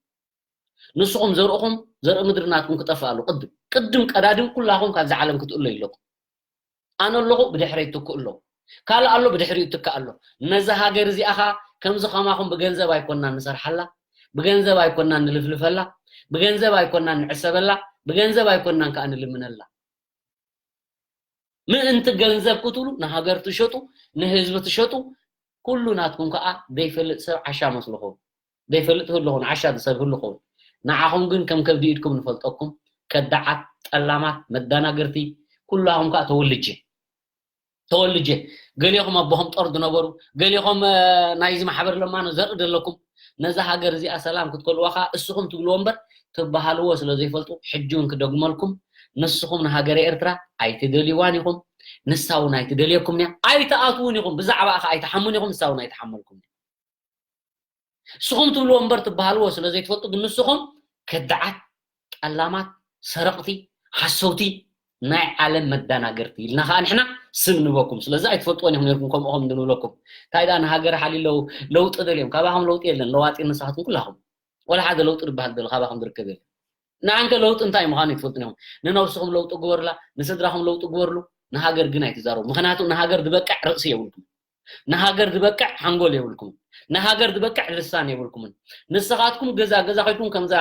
ንስኹም ዘርእኹም፣ ዘርኢ ምድሪ ናትኩም ክጠፍእ ኣሎ። ቅድም፣ ቅድም ቀዳድም ኩላኹም ካብዛ ዓለም ክትእሎ ኣለኩም። ኣነ ኣለኹ፣ ብድሕረይ ትክእ ኣሎ። ካልእ ኣሎ፣ ብድሕሪኡ ትክእ ኣሎ። ነዛ ሃገር እዚኣ ኸኣ ከምዚ ኸማኹም ብገንዘብ ኣይኮናን ንሰርሓላ፣ ብገንዘብ ኣይኮናን ንልፍልፈላ፣ ብገንዘብ ኣይኮናን ንዕሰበላ፣ ብገንዘብ ኣይኮናን ከኣ ንልምነላ። ምእንቲ ገንዘብ ክትብሉ ንሃገር ትሸጡ፣ ንህዝቢ ትሸጡ፣ ኩሉ ናትኩም ከኣ ዘይፈልጥ ሰብ ዓሻ መስልኹም። ዘይፈልጥ ህሉ ኸውን፣ ዓሻ ዝሰብ ህሉ ኸውን። ንዓኹም ግን ከም ከብዲ ኢድኩም ንፈልጠኩም፣ ከዳዓት፣ ጠላማት፣ መዳናገርቲ፣ ኩላኹም ከዓ ተወልጀ። ተወልጀ። ገሊኹም ኣቦኹም ጦር ዝነበሩ፣ ገሊኹም፣ እ፣ ናይዚ ማሕበር ለማኖ ዘርኢ ዘለኩም፣ ነዛ ሃገር እዚኣ ሰላም ክትከልዋ ከዓ እስኹም ትብልዎ እምበር ትበሃልዎ ስለ ዘይፈልጡ፣ ሕጂ እውን ክደግመልኩም፣ ንስኹም ንሃገረ ኤርትራ ኣይትደልይዋን ኢኹም፣ ንሳ እውን ኣይትደልየኩም እያ። ኣይትኣትውን ኢኹም፣ ብዛዕባ ከዓ ኣይትሓሙን ኢኹም፣ ንሳ እውን ኣይትሓመልኩም እያ። ንስኹም ትብልዎ እምበር ትበሃልዎ ስለ ዘይትፈልጡ፣ ግን ንስኹም ከዳዓት፣ ጠላማት፣ ሰረቕቲ፣ ሓሰውቲ፣ ናይ ዓለም መዳናገርቲ ኢልና ከዓ ንሕና ስም ንበኩም። ስለዚ ኣይትፈልጥዎን ኢኹም ነርኩም ከምኦም ንብለኩም። እንታይ ደኣ ንሃገር ሓልዩ ለውጢ ደልዮም፣ ካባኹም ለውጢ የለን፣ ለዋጢ ንስኻትኩም ኩላኹም። ወላ ሓደ ለውጢ ዝበሃል ዘሎ ካባኹም ዝርከብ የለን። ንዓንከ ለውጢ እንታይ ምዃኑ ይትፈልጡን ኢኹም። ንነብስኹም ለውጢ ግበሩላ፣ ንስድራኹም ለውጢ ግበሩሉ፣ ንሃገር ግን ኣይትዛረቡ። ምኽንያቱ ንሃገር ዝበቅዕ ርእሲ የብልኩም። ንሃገር ዝበቅዕ ሓንጎል የብልኩምን። ንሃገር ዝበቅዕ ልሳን የብልኩምን። ንስኻትኩም ገዛ ገዛ ከይድኩም ከምዛ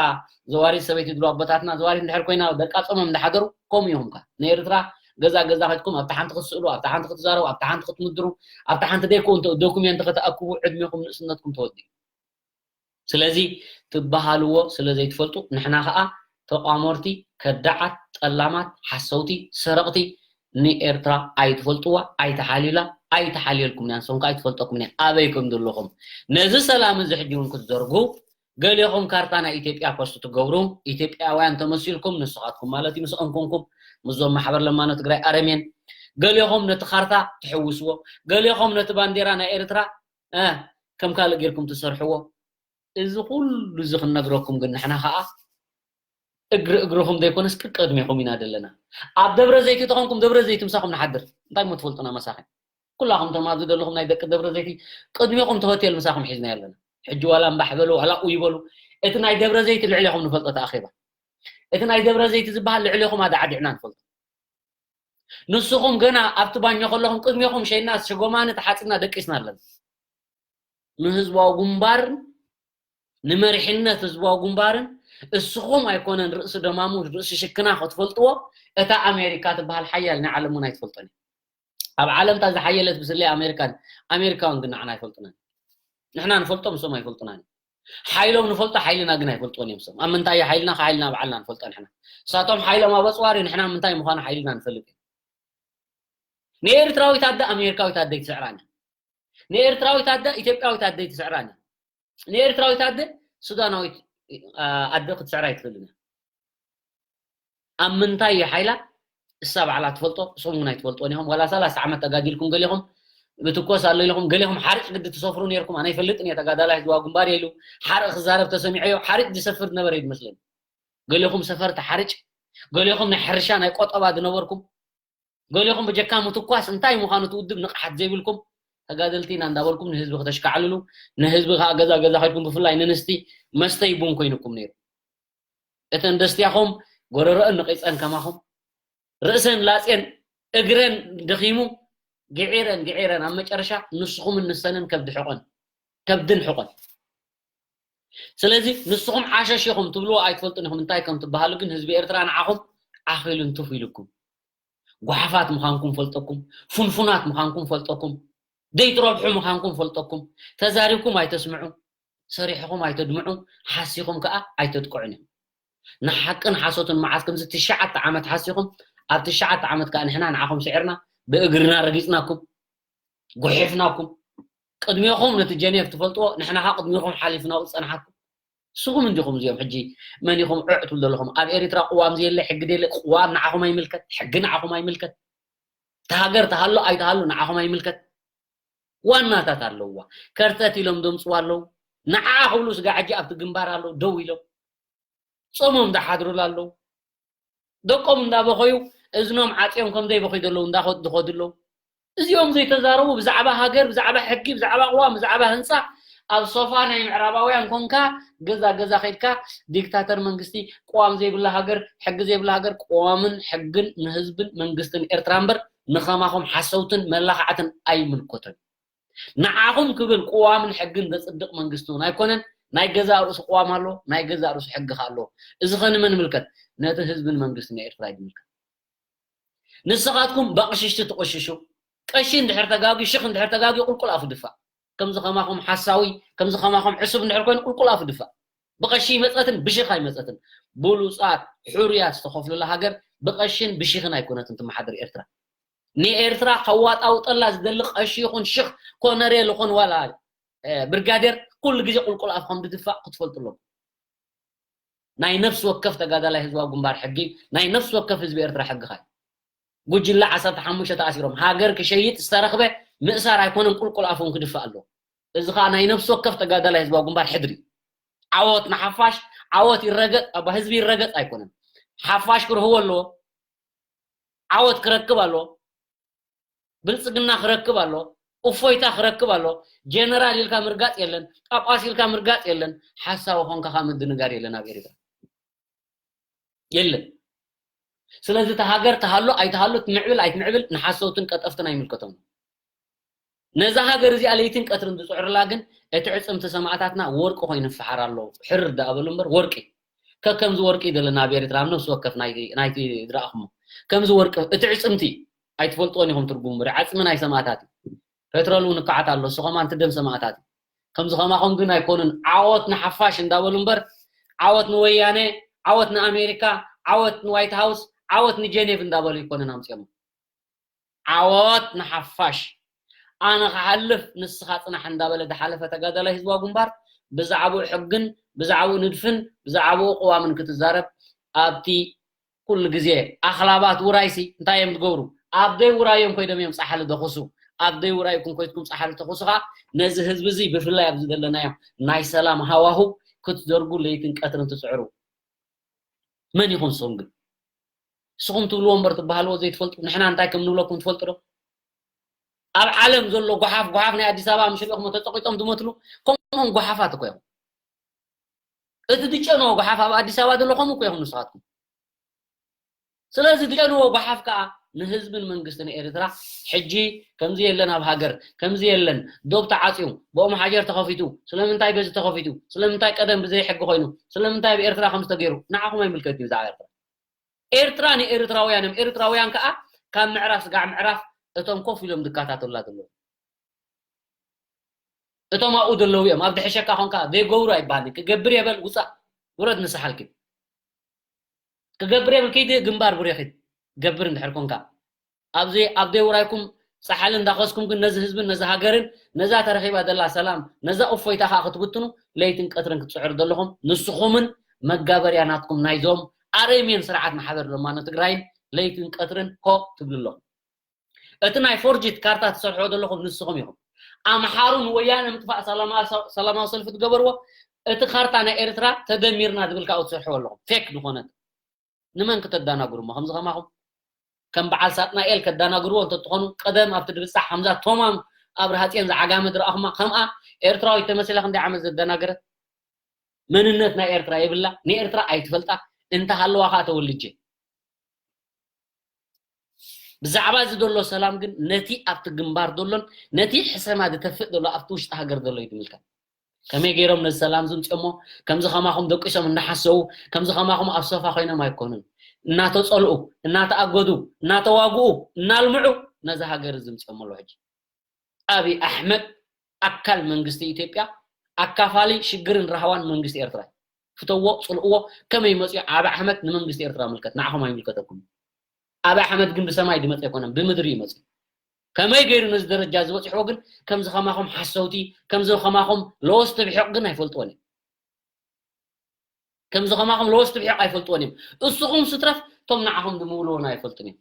ዘዋሪት ሰበይቲ ድሮ ኣቦታትና ዘዋሪት እንድሕር ኮይና ደቃ ጾሞም እንዳሓደሩ ከምኡ ኢኹም ከ። ንኤርትራ ገዛ ገዛ ከይድኩም ኣብታ ሓንቲ ክትስእሉ፣ ኣብታ ሓንቲ ክትዛረቡ፣ ኣብታ ሓንቲ ክትምድሩ፣ ኣብታ ሓንቲ ደይኮ ዶኩሜንት ከተኣክቡ ዕድሜኹም ንእስነትኩም ተወዲኡ። ስለዚ ትበሃልዎ ስለ ዘይትፈልጡ ንሕና ኸኣ ተቋመርቲ፣ ከዳዓት፣ ጠላማት፣ ሓሰውቲ፣ ሰረቕቲ ንኤርትራ ኣይትፈልጥዋ፣ ኣይትሓልዩላ፣ ኣይትሓልየልኩም እያ፣ ንስኹም ከኣ ኣይትፈልጠኩም እያ ኣበይ ከም ዘለኹም። ነዚ ሰላም እዚ ሕጂ እውን ክትዘርጉ ገሊኹም ካርታ ናይ ኢትዮጵያ ፖስት ትገብሩ፣ ኢትዮጵያውያን ተመሲልኩም ንስኻትኩም ማለት እዩ ምስኦም ኮንኩም ምስዞም ማሕበር ለማኖ ትግራይ ኣረሜን ገሊኹም ነቲ ካርታ ትሕውስዎ፣ ገሊኹም ነቲ ባንዴራ ናይ ኤርትራ እ፣ ከም ካልእ ጌርኩም ትሰርሕዎ። እዚ ኩሉ እዚ ክንነግረኩም ግን ንሕና ኸኣ እግሪ እግርኹም ዘይኮነስ ቅድሚኹም ኢና ዘለና። ኣብ ደብረ ዘይቲ ተኾንኩም ደብረ ዘይቲ ምሳኹም ንሓድር። እንታይ እሞ ትፈልጡና መሳኺን? ኩላኹም እቶም ኣብዚ ዘለኹም ናይ ደቂ ደብረ ዘይቲ ቅድሚኹም እቲ ሆቴል ምሳኹም ሒዝና ኣለና። ሕጂ ዋላ እምባሕ በሉ ዋላ ኡ ይበሉ፣ እቲ ናይ ደብረ ዘይቲ ልዕሌኹም ንፈልጦ እቲ ኣኼባ። እቲ ናይ ደብረ ዘይቲ ዝበሃል ልዕሌኹም ኣዳዓዲዕና ንፈልጦ። ንስኹም ገና ኣብቲ ባኞ ከለኹም ቅድሚኹም ሸይና ሽጎማኒ ተሓጺብና ደቂስና ኣለና። ንህዝባዊ ግንባርን ንመሪሕነት ህዝባዊ ግንባርን እስኹም ኣይኮነን ርእሲ ደማሙ ርእሲ ሽክና ክትፈልጥዎ፣ እታ ኣሜሪካ ትበሃል ሓያል ናይ ዓለም እውን ኣይትፈልጦን እያ። ኣብ ዓለም እታ ዝሓየለት ብስለይ ኣሜሪካን ኣሜሪካውን ግን ንዓና ኣይፈልጡናን። ንሕና ንፈልጦም እሶም ኣይፈልጡናን። ሓይሎም ንፈልጦ ሓይልና ግን ኣይፈልጥዎን እዮም እሶም። ኣብ ምንታይ እዩ ሓይልና? ካብ ሓይልና ባዕልና ንፈልጦ ንሕና። እሳቶም ሓይሎም ኣብ ኣፅዋር እዩ፣ ንሕና ምንታይ ምዃኑ ሓይልና ንፈልጥ እዩ። ንኤርትራዊት ኣደ ኣሜሪካዊት ኣደ ኣይትስዕራን እያ። ንኤርትራዊት ኣደ ኢትዮጵያዊት ኣደ ኣይትስዕራን እያ። ንኤርትራዊት ኣደ ሱዳናዊት ኣደ ክትስዕራ ኣይትኽእልን እያ። ኣብ ምንታይ እዩ ሓይላ? እሳ ባዕላ ትፈልጦ፣ እሶም እውን ኣይትፈልጦን ኢኹም። ዋላ ሰላሳ ዓመት ተጋዲልኩም ገሊኹም ብትኮስ ኣሎ ኢልኹም ገሊኹም ሓርጭ ግዲ ትሰፍሩ ነይርኩም። ኣነ ኣይፈልጥን እየ ተጋዳላይ ህዝባዊ ግንባር እየ ኢሉ ሓርቕ ክዛረብ ተሰሚዐዮ። ሓርጭ ዝሰፍር ዝነበረ እዩ ዝመስለኒ። ገሊኹም ሰፈርቲ ሓርጭ፣ ገሊኹም ናይ ሕርሻ ናይ ቆጠባ ዝነበርኩም፣ ገሊኹም ብጀካ ምትኳስ እንታይ ምዃኑ እቲ ውድብ ንቕሓት ዘይብልኩም ተጋደልቲ ኢና እንዳበልኩም ንህዝቢ ከተሽካዕልሉ፣ ንህዝቢ ከዓ ገዛ ገዛ ከድኩም ብፍላይ ንንስቲ መስተይ ቡን ኮይኑኩም ነይሩ። እተን ደስትያኹም ጎረረአን ንቒፀን ከማኹም ርእሰን ላፅየን እግረን ደኺሙ ግዒረን ግዒረን ኣብ መጨረሻ ንስኹምን ንሰንን ከብዲ ሕቆን ከብድን ሕቆን። ስለዚ ንስኹም ዓሸሽ ኢኹም ትብልዎ ኣይትፈልጡን ኢኹም እንታይ ከም ትበሃሉ፣ ግን ህዝቢ ኤርትራ ንዓኹም ዓኺሉን ቱፍ ኢሉኩም። ጓሓፋት ምዃንኩም ፈልጠኩም፣ ፉንፉናት ምዃንኩም ፈልጠኩም፣ ዘይትረብሑ ምዃንኩም ፈልጠኩም። ተዛሪብኩም ኣይተስምዑ፣ ሰሪሕኹም ኣይተድምዑ፣ ሓሲኹም ከኣ ኣይተጥቅዑን እዮም። ንሓቅን ሓሶትን መዓት ከምዚ ትሽዓተ ዓመት ሓሲኹም፣ ኣብ ትሽዓተ ዓመት ከኣ ንሕና ንዓኹም ስዒርና፣ ብእግርና ረጊጽናኩም፣ ጉሒፍናኩም። ቅድሜኹም ነቲ ጀኔቭ ትፈልጥዎ፣ ንሕና ከኣ ቅድሜኹም ሓሊፍናኡ ዝጸናሓኩም። ንስኹም እንዲኹም እዚኦም ሕጂ መን ኢኹም ዑዕ ትብሉ ዘለኹም? ኣብ ኤሪትራ ቅዋም ዘየለ፣ ሕጊ ዘየለ፣ ቅዋም ንዓኹም ኣይምልከት፣ ሕጊ ንዓኹም ኣይምልከት። እታ ሃገር ትሃሉ ኣይትሃሉ ንዓኹም ኣይምልከት። ዋናታት ኣለውዋ። ከርተት ኢሎም ዘምጽዋ ኣለዉ። ንዓኣ ክብሉ ስጋ ሕጂ ኣብቲ ግንባር ኣለዉ ደው ኢሎም። ጾሞም ዝሓድሩላ ኣለዉ። ደቆም እንዳበኸዩ እዝኖም ዓጽዮም ከም ዘይበኸዩ ዘለዉ እንዳኸዱ ዝኸዱ ኣለዉ። እዚኦም ዘይተዛረቡ ብዛዕባ ሃገር፣ ብዛዕባ ሕጊ፣ ብዛዕባ ቅዋም፣ ብዛዕባ ህንጻ ኣብ ሶፋ ናይ ምዕራባውያን ኮንካ ገዛ ገዛ ከድካ ዲክታተር መንግስቲ፣ ቅዋም ዘይብላ ሃገር፣ ሕጊ ዘይብላ ሃገር፣ ቅዋምን ሕግን ንህዝብን መንግስትን ኤርትራ እምበር ንኸማኹም ሓሰውትን መላኻዕትን ኣይምልከቶን። ንዓኹም ክብል ቅዋምን ሕግን ዘጽድቕ መንግስቲ እውን ኣይኮነን። ናይ ገዛእ ርእሱ ቅዋም ኣሎ፣ ናይ ገዛእ ርእሱ ሕጊ ከኣ ኣሎ። እዚ ኸ ንመን ይምልከት? ነቲ ህዝብን መንግስትን ኤርትራ እዩ ዝምልከት። ንስኻትኩም ብኣቕሽሽቲ ትቕሽሹ። ቀሺ እንድሕር ተጋግዩ፣ ሽኽ እንድሕር ተጋግዩ ቁልቁል ኣፉ ድፋእ። ከምዚ ከማኹም ሓሳዊ፣ ከምዚ ከማኹም ዕሱብ እንድሕር ኮይኑ ቁልቁል ኣፉ ድፋእ። ብቐሺ ይመጸትን ብሽኽ ኣይመጸትን። ብሉጻት ሕሩያት ዝተኸፍሉላ ሃገር ብቐሽን ብሽኽን ኣይኮነትን ትመሓደር ኤርትራ። ንኤርትራ ከዋጣውጠላ ዝደሊ ቀሺ ይኹን ሽኽ፣ ኮነሬል ይኹን ዋላ ብርጋዴር ኩሉ ግዜ ቁልቁል ኣፍ ከም ድድፋእ ክትፈልጡ ኣለኩም። ናይ ነፍሲ ወከፍ ተጋዳላይ ህዝባዊ ግንባር ሕጊ፣ ናይ ነፍሲ ወከፍ ህዝቢ ኤርትራ ሕጊ ኻይ ጉጅለ ዓሰርተ ሓሙሽተ ተኣሲሮም ሃገር ክሸይጥ ዝተረኽበ ምእሳር ኣይኮነን፣ ቁልቁል ኣፎም ክድፋእ ኣለዎ። እዚ ኸዓ ናይ ነፍሲ ወከፍ ተጋዳላይ ህዝባዊ ግንባር ሕድሪ። ዓወት ንሓፋሽ። ዓወት ይረገጥ፣ ኣባ ህዝቢ ይረገጥ ኣይኮነን። ሓፋሽ ክርህዎ ኣለዎ። ዓወት ክረክብ ኣለዎ። ብልጽግና ክረክብ ኣለዎ። እፎይታ ክረክብ ኣለዎ። ጀነራል ኢልካ ምርጋጽ የለን። ጳጳስ ኢልካ ምርጋጽ የለን። ሓሳዊ ኾንካ ምድንጋር የለን ኣብ ኤርትራ። የለን። ስለዚ እታ ሃገር ትሃሉ ኣይትሃሉ፣ ትምዕብል ኣይትምዕብል ንሓሰውትን ቀጠፍትን ኣይምልከቶም። ነዛ ሃገር እዚኣ ለይትን ቀትርን ዝጽዕሩላ ግን እቲ ዕጽምቲ ሰማእታትና ወርቂ ኮይኑ ይፈሓር ኣሎ። ሕርር ደኣ በሉ እምበር ወርቂ። ከከምዚ ወርቂ እዩ ዘለና ኣብ ኤርትራ ኣብ ነፍሲ ወከፍ ናይቲ ናይቲ ዝረኣኹሞ። ከምዚ ወርቂ እቲ ዕጽምቲ ኣይትፈልጥዎን ኢኹም ትርጉሙ እምበር ዓጽሚ ናይ ሰማእታት እዩ። ፔትሮል እውን ይከዓት ኣሎ፣ እሱ ከማን እቲ ደም ሰማእታት እዩ። ከምዚ ከማኹም ግን ኣይኮኑን። ዓወት ንሓፋሽ እንዳበሉ እምበር ዓወት ንወያነ፣ ዓወት ንኣሜሪካ፣ ዓወት ንዋይት ሃውስ፣ ዓወት ንጀኔቭ እንዳበሉ ኣይኮኑን ኣምጺኦም። ዓወት ንሓፋሽ። ኣነ ክሓልፍ ንስኻ ጽናሕ እንዳበለ ዝሓለፈ ተጋዳላይ ህዝባዊ ግንባር ብዛዕባኡ ሕግን ብዛዕባኡ ንድፍን ብዛዕባኡ ቅዋምን ክትዛረብ ኣብቲ ኩሉ ግዜ ኣኽላባት ውራይሲ እንታይ እዮም ዝገብሩ? ኣብ ደይ ውራዮም ኮይዶም እዮም ጻሕሊ ደኹሱ። ኣብ ደይ ውራይኩም ኮይድኩም ጻሕሊ ተኹሱ ኸዓ ነዚ ህዝቢ እዚ ብፍላይ ኣብዚ ዘለናዮ ናይ ሰላም ሃዋሁ ክትዘርጉ ለይትን ቀትርን ትጽዕሩ። መን ኢኹም ንስኹም ግን? ንስኹም ትብልዎ እምበር ትበሃልዎ ዘይትፈልጡ፣ ንሕና እንታይ ከም ንብለኩም ትፈልጡ ዶ? ኣብ ዓለም ዘሎ ጓሓፍ፣ ጓሓፍ ናይ ኣዲስ ኣበባ ምሽ ርኢኹሞ ተጸቒጦም ዝመትሉ፣ ከምኦም ጓሓፋት እኮ ኢኹም። እቲ ዝጨንዎ ጓሓፍ ኣብ ኣዲስ ኣበባ ዘሎ ከምኡ እኮ ኢኹም ንስኻትኩም። ስለዚ ዝጨንዎ ጓሓፍ ከኣ ንህዝብን መንግስትን ኤርትራ ሕጂ ከምዚ የለን ኣብ ሃገር፣ ከምዚ የለን፣ ዶብ ተዓጽዩ፣ ብኦም ሓጀር ተኸፊቱ፣ ስለምንታይ በዚ ተኸፊቱ፣ ስለምንታይ ቀደም ብዘይ ሕጊ ኮይኑ፣ ስለምንታይ ኣብ ኤርትራ ከምዚ ተገይሩ፣ ንዓኹም ኣይምልከትን እዩ ብዛዕባ ኤርትራ። ኤርትራ ንኤርትራውያን እዮም። ኤርትራውያን ከኣ ካብ ምዕራፍ ስጋዕ ምዕራፍ እቶም ኮፍ ኢሎም ዝከታተሉላ ዘለዉ። እቶም ኣብኡ ዘለዉ እዮም። ኣብ ድሕሸካ ኾንካ ዘይገብሩ ኣይበሃልን። ክገብር የበል ውጻእ ውረድ ንስሓልኪ። ክገብር የብል ከይዲ ግንባር ቡሬኺ ገብር እንድሕር ኮንካ። ኣብዚ ኣብ ደይ ውራይኩም ጻሓሊ እንዳኸስኩም ግን ነዚ ህዝብን ነዚ ሃገርን ነዛ ተረኺባ ዘላ ሰላም ነዛ እፎይታ ከኣ ክትብትኑ ለይትን ቀትርን ክትጽዕሩ ዘለኹም ንስኹምን መጋበርያ ናትኩም ናይዞም ኣረሜን ስርዓት ማሕበር ለማኖ ትግራይን ለይትን ቀትርን ኮ ትብሉ ኣለኹም። እቲ ናይ ፎርጅት ካርታ ትሰርሕዎ ዘለኹም ንስኹም ኢኹም። ኣምሓሩ ንወያነ ምጥፋእ ሰላማ- ሰላማዊ ሰልፊ ትገበርዎ እቲ ካርታ ናይ ኤርትራ ተደሚርና ዝብል ካብኡ ትሰርሕዎ ኣለኹም ፌክ ዝኾነት ንመን ክተዳናግሩ እሞ ከምዚ ከማኹም ከም በዓል ሳጥናኤል ከዳናግርዎ እንተትኾኑ ቀደም ኣብቲ ድብጻሕ ከምዛ ቶማም ኣብርሃ ጽዮን ዝዓጋመ ዝረኣኹማ ከምኣ ኤርትራዊት ተመሲላ ክንደይ ዓመት ዘደናገረት መንነት ናይ ኤርትራ የብላ ንኤርትራ ኣይትፈልጣ እንተሃለዋ ከዓ ተወልጀ ብዛዕባ እዚ ዘሎ ሰላም ግን ነቲ ኣብቲ ግንባር ዘሎን ነቲ ሕሰማ ዝተፍእ ዘሎ ኣብቲ ውሽጢ ሃገር ዘሎ እዩ ዝምልከት። ከመይ ገይሮም ነዚ ሰላም ዝምፅኦሞ? ከምዚ ከማኹም ደቂሶም እናሓሰቡ ከምዚ ከማኹም ኣብ ሶፋ ኮይኖም ኣይኮኑን። እናተፀልኡ፣ እናተኣገዱ፣ እናተዋግኡ፣ እናልምዑ ነዚ ሃገር እዚ ምፅኦሞ ኣለዉ። ሕጂ ኣብይ ኣሕመድ ኣካል መንግስቲ ኢትዮጵያ ኣካፋሊ ሽግርን ራህዋን መንግስቲ ኤርትራ እዩ። ፍተዎ ፅልእዎ ከመይ መፅኡ ዓብይ ኣሕመድ ንመንግስቲ ኤርትራ ምልከት ንዓኹም ኣይምልከተኩም። ኣብይ ኣሕመድ ግን ብሰማይ ዝመፀ ኣይኮነን ብምድሪ እዩ መፅኡ። ከመይ ገይሩ ነዚ ደረጃ ዝበፅሕዎ ግን ከምዚ ከማኹም ሓሰውቲ ከምዚ ከማኹም ለወስቲ ብሕቕ ግን ኣይፈልጥዎን እዮም። ከምዚ ከማኹም ለወስቲ ብሕቕ ኣይፈልጥዎን እዮም። እስኹም ስትረፍ እቶም ንዓኹም ዝምውልዎን ኣይፈልጡን እዮም።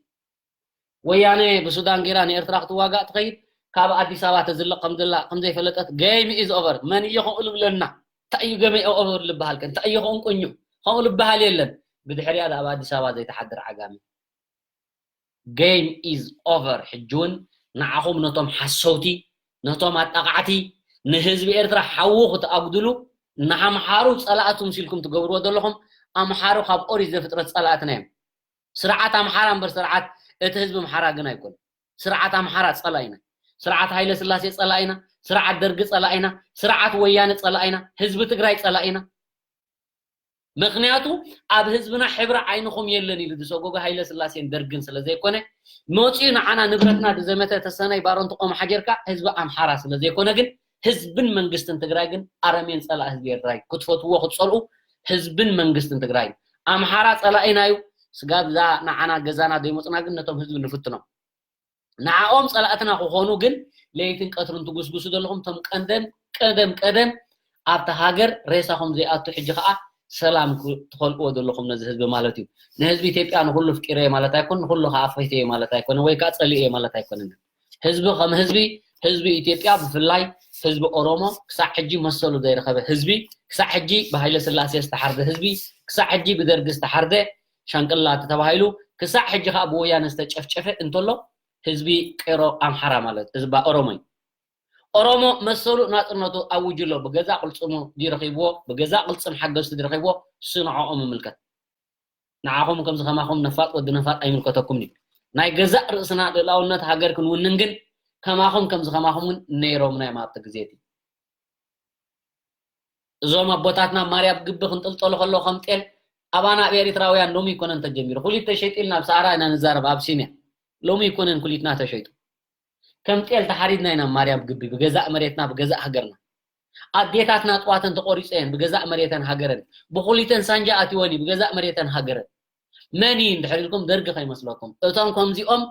ወያነ ብሱዳን ገይራ ንኤርትራ ክትዋጋእ ትኸይድ ካብ ኣዲስ ኣበባ ተዝልቕ ከም ዘላ ከም ዘይፈለጠት game is over መን እዩ ከምኡ ልብለና እንታይ እዩ game over ልበሃል ከ እንታይ እዩ ከምኡ ቁኙ ከምኡ ልበሃል የለን ብድሕሪኣ ኣብ ኣዲስ ኣበባ ዘይተሓድር ዓጋሚ game is over ሕጂ እውን ንዓኹም ነቶም ሓሰውቲ ነቶም ኣጣቃዕቲ ንህዝቢ ኤርትራ ሓዉ ክትኣጉድሉ ንኣምሓሩ ጸላእቲ ምሲልኩም ትገብርዎ ዘለኹም ኣምሓሩ ካብ ኦሪት ዘፍጥረት ጸላእትና እዮም ስርዓት ኣምሓራ እምበር ስርዓት እቲ ህዝቢ ኣምሓራ ግን ኣይኮነ ስርዓት ኣምሓራ ጸላኢና ስርዓት ሃይለ ስላሴ ጸላኢና ስርዓት ደርጊ ጸላኢና ስርዓት ወያነ ጸላኢና ህዝቢ ትግራይ ጸላኢና ምኽንያቱ ኣብ ህዝብና ሕብሪ ዓይንኹም የለን ኢሉ ዝሰጎገ ሃይለ ስላሴን ደርግን ስለ ዘይኮነ መፂኡ ንዓና ንብረትና ዝዘመተ ተሰነይ ባሮንትቆም ሓጀርካ ህዝቢ ኣምሓራ ስለ ዘይኮነ ግን ህዝብን መንግስትን ትግራይ ግን ኣረሜን ጸላእ ህዝቢ ኤርትራ እዩ። ክትፈትዎ ክትጸልኡ ህዝብን መንግስትን ትግራይ እዩ። ኣምሓራ ጸላኢና እዩ። ስጋብ እዛ ንዓና ገዛና ዘይመጽና ግን ነቶም ህዝቢ ንፍትኖም። ንዓኦም ጸላእትና ክኾኑ ግን ለይትን ቀትርን ትጉስጉሱ ዘለኹም ቶም ቀንደም ቀደም ቀደም ኣብታ ሃገር ሬሳኹም ዘይኣቱ ሕጂ ከዓ ሰላም ክ- ትኸልእዎ ዘለኹም ነዚ ህዝቢ ማለት እዩ። ንህዝቢ ኢትዮጵያ ንኹሉ ፍቂረዮ ማለት ኣይኮን፣ ንኹሉ ከዓ ፈትየ ማለት ኣይኮነ ወይ ከዓ ጸሊእየ ማለት ኣይኮነን። ህዝቢ ከም ህዝቢ ህዝቢ ኢትዮጵያ ብፍላይ ህዝቢ ኦሮሞ ክሳዕ ሕጂ መሰሉ ዘይረኸበ ህዝቢ፣ ክሳዕ ሕጂ ብሃይለ ስላሴ ዝተሓርደ ህዝቢ፣ ክሳዕ ሕጂ ብደርጊ ዝተሓርደ ሻንቅላ ተባሂሉ ክሳዕ ሕጂ ከዓ ብወያነ ዝተጨፍጨፈ እንተሎ ህዝቢ ቄሮ ኣምሓራ ማለት ህዝባ ኦሮሞ እዩ። ኦሮሞ መሰሉ ናፅነቱ ኣውጅ ኣሎ። ብገዛ ቅልፅሙ ድዩ ረኺብዎ? ብገዛ ቅልፅም ሓገዝቲ ድዩ ረኺብዎ? እሱ ንዕኦም ይምልከት። ንዓኹም ከምዚ ከማኹም ነፋጥ ወዲ ነፋጥ ኣይምልከተኩምን እዩ። ናይ ገዛእ ርእስና ልእላውነት ሃገር ክንውንን ግን ከማኹም ከምዚ ከማኹም እውን ነይሮምና እዮም ኣብቲ ግዜ እቲ። እዞም ኣቦታትና ማርያም ግቢ ክንጥልጠሉ ከለዉ ከም ጤል ኣባና ኣብ ኤሪትራውያን ሎሚ ይኮነን ተጀሚሩ። ኩሊት ተሸይጡ ኢልና ኣብ ሰዓራ ኢና ንዛረብ፣ ኣብ ሲንያ ሎሚ ይኮነን ኩሊትና ተሸይጡ። ከም ጤል ተሓሪድና ኢና ማርያም ግቢ ብገዛእ መሬትና ብገዛእ ሃገርና። ኣዴታትና ጥዋተን ተቆሪፀ እየን ብገዛእ መሬተን ሃገረን። ብኩሊተን ሳንጃ ኣትወን እዩ ብገዛእ መሬተን ሃገረን። መን እዩ እንድሕር ኢልኩም ደርጊ ከይመስለኩም። እቶም ከምዚኦም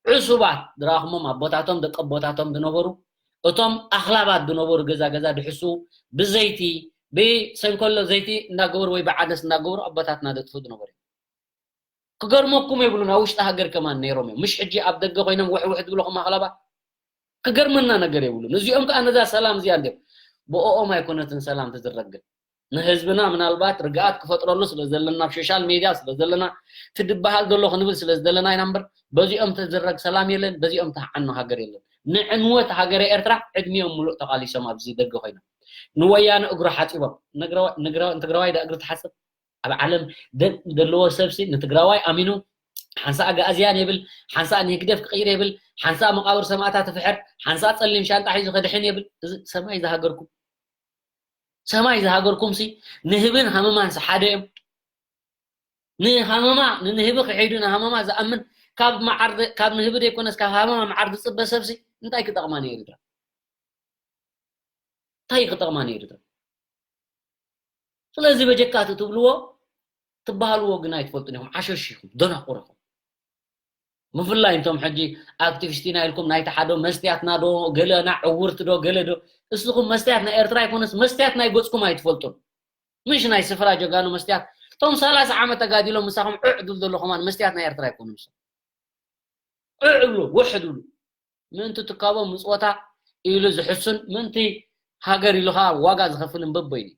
ዕሱባት ድራኹሞም ኣቦታቶም ደቂ ኣቦታቶም ዝነበሩ እቶም ኣኽላባት ዝነበሩ ገዛ ገዛ ድሕሱ ብዘይቲ ብሰንኮሎ ዘይቲ እንዳገበሩ ወይ ብዓደስ እንዳገበሩ ኣቦታትና ደጥፉ ዝነበሩ እዮም። ክገርመኩም የብሉን ኣብ ውሽጢ ሃገር ከማን ነይሮም እዮም። ምሽ ሕጂ ኣብ ደገ ኮይኖም ውሕውሕ ዝብለኹም ኣኽላባት ክገርመና ነገር የብሉን። እዚኦም ከዓ ነዛ ሰላም እዚኣ እንዲም ብኦኦም ኣይኮነትን ሰላም ትዝረግ ግን ንህዝብና ምናልባት ርግኣት ክፈጥረሉ ስለ ዘለና ኣብ ሶሻል ሜድያ ስለ ዘለና ትድበሃል ዘሎ ክንብል ስለ ዘለና ኢና እምበር በዚኦም ትዝረግ ሰላም የለን፣ በዚኦም ትሃዓኖ ሃገር የለን። ንዕንወት ሃገረ ኤርትራ ዕድሚኦም ሙሉእ ተቓሊሶም ኣብዚ ደገ ኮይኖም ንወያነ እግሩ ሓፂቦም ንትግራዋይ ዳ እግሪ ትሓፅብ ኣብ ዓለም ደም ዘለዎ ሰብሲ ንትግራዋይ ኣሚኑ ሓንሳእ ኣግኣዝያን የብል ሓንሳእ ንህግደፍ ክቕይር የብል ሓንሳእ መቃብር ሰማእታት ትፍሕር ሓንሳእ ፀሊም ሻንጣ ሒዙ ክድሕን የብል እዚ ሰማይ ዝሃገርኩም ሰማይ ዝሃገርኩም ሲ ንህብን ሃመማን ሲ ሓደ እዮም ንሃመማ ንንህቢ ክሒዱ ንሃመማ ዝኣምን ካብ መዓር ካብ ንህቢ ዘይኮነስ ካብ ሃመማ መዓር ዝፅበ ሰብ ሲ እንታይ ክጠቕማ ንኤርትራ እንታይ ክጠቕማ ንኤርትራ ስለዚ በጀካ እቲ ትብልዎ ትበሃልዎ ግን ኣይትፈልጡን ኢኹም ዓሸሽ ኢኹም ደናቁር ኢኹም ምፍላይ እንቶም ሕጂ ኣክቲቪስቲና ኢልኩም ናይቲ ሓዶ መስትያትና ዶ ገለና ዕውርቲ ዶ ገለ ዶ እስኹም መስትያት ናይ ኤርትራ ኣይኮነስ መስትያት ናይ ገፅኩም ኣይትፈልጡን ምሽ ናይ ስፍራ ጀጋኑ መስትያት እቶም ሰላሳ ዓመት ተጋዲሎም ምሳኹም ዕዕ ድል ዘሎ ከማን መስትያት ናይ ኤርትራ ኣይኮኑ ምስ ዕዕ ብሉ ውሕ ድሉ ምእንቲ ትካቦ ምፅወታ ኢሉ ዝሕሱን ምእንቲ ሃገር ኢሉ ከዓ ዋጋ ዝኸፍልን በበይኑ እዩ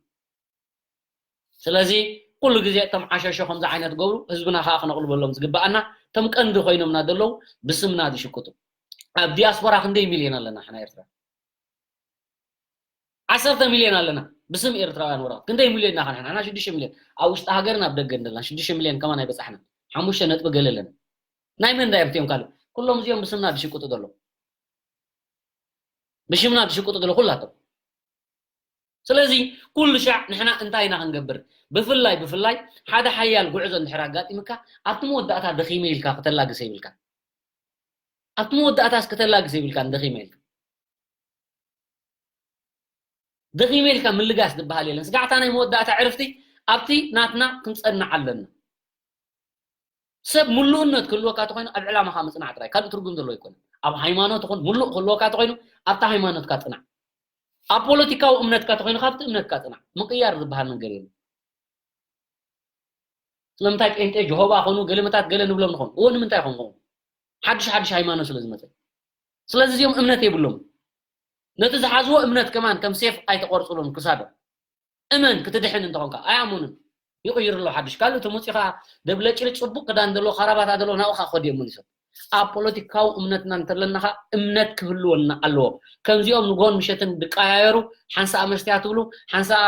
ስለዚ ኩሉ ግዜ እቶም ዓሸሾ ከምዚ ዓይነት ገብሩ ህዝብና ከዓ ክነቕልበሎም ዝግበኣና እቶም ቀንዲ ኮይኖምና ዘለዉ ብስምና ዝሽቅጡ ኣብ ዲያስፖራ ክንደይ ሚልዮን ኣለና ሓና ኤርትራ ዓሰርተ ሚልዮን ኣለና ብስም ኤርትራውያን ወረቐት ክንደይ ሚልዮን ኢና ንሕና ሽዱሽተ ሚልዮን ኣብ ውሽጢ ሃገርን ኣብ ደገን ዘለና ሽዱሽተ ሚልዮን ከማን ኣይበፃሕናን ሓሙሽተ ነጥቢ ገለ ኣለና ናይ መን ዳይርት እዮም ካልእ ኩሎም እዚኦም ብስምና ዝሽቅጡ ዘለዉ ብሽምና ዝሽቅጡ ዘለዉ ኩላቶም ስለዚ ኩሉ ሻዕ ንሕና እንታይ ኢና ክንገብር ብፍላይ ብፍላይ ሓደ ሓያል ጉዕዞ እንድሕር ኣጋጢምካ ኣብቲ መወዳእታ ደኺመ ኢልካ ክተላግሰ ይብልካ ኣብቲ መወዳእታስ ክተላግሰ ይብልካ ደኺመ ኢልካ ደኺመ ኢልካ ምልጋስ ዝበሃል የለን ስጋዕታ ናይ መወዳእታ ዕርፍቲ ኣብቲ ናትና ክንፀንዕ ኣለና ሰብ ምሉእነት ክህልወካ ተኮይኑ ኣብ ዕላማካ ምፅናዕ ጥራይ ካልእ ትርጉም ዘለዎ ይኮነ ኣብ ሃይማኖት ይኹን ምሉእ ክህልወካ ተኮይኑ ኣብታ ሃይማኖትካ ፅናዕ ኣብ ፖለቲካዊ እምነትካ ተኮይኑ ካብቲ እምነትካ ፅናዕ ምቅያር ዝበሃል ነገር የለን ስለምንታይ ጴንጤ ጀሆባ ኮኑ ገለመታት ገለ ንብሎም ንኾኑ እዎ ንምንታይ ኮን ኮኑ ሓድሽ ሓድሽ ሃይማኖት ስለ ዝመፀ ስለዚ እዚኦም እምነት የብሎም ነቲ ዝሓዝዎ እምነት ከማን ከም ሴፍ ኣይተቆርፅሎም ክሳዶም እመን ክትድሕን እንተኾንካ ኣይኣምኑን ይቕይሩ ኣለዉ ሓድሽ ካልእ እቲ ሙፂኻ ደብለጭልጭ ፅቡቅ ክዳን ዘለዎ ካራባታ ዘለዎ ናብኡ ከዓ ክኸዱ እዮም መሊሶም ኣብ ፖለቲካዊ እምነትና እንተለና ከዓ እምነት ክህልወና ኣለዎ ከምዚኦም ንጎን ምሸትን ድቀያየሩ ሓንሳእ መስትያ ትብሉ ሓንሳእ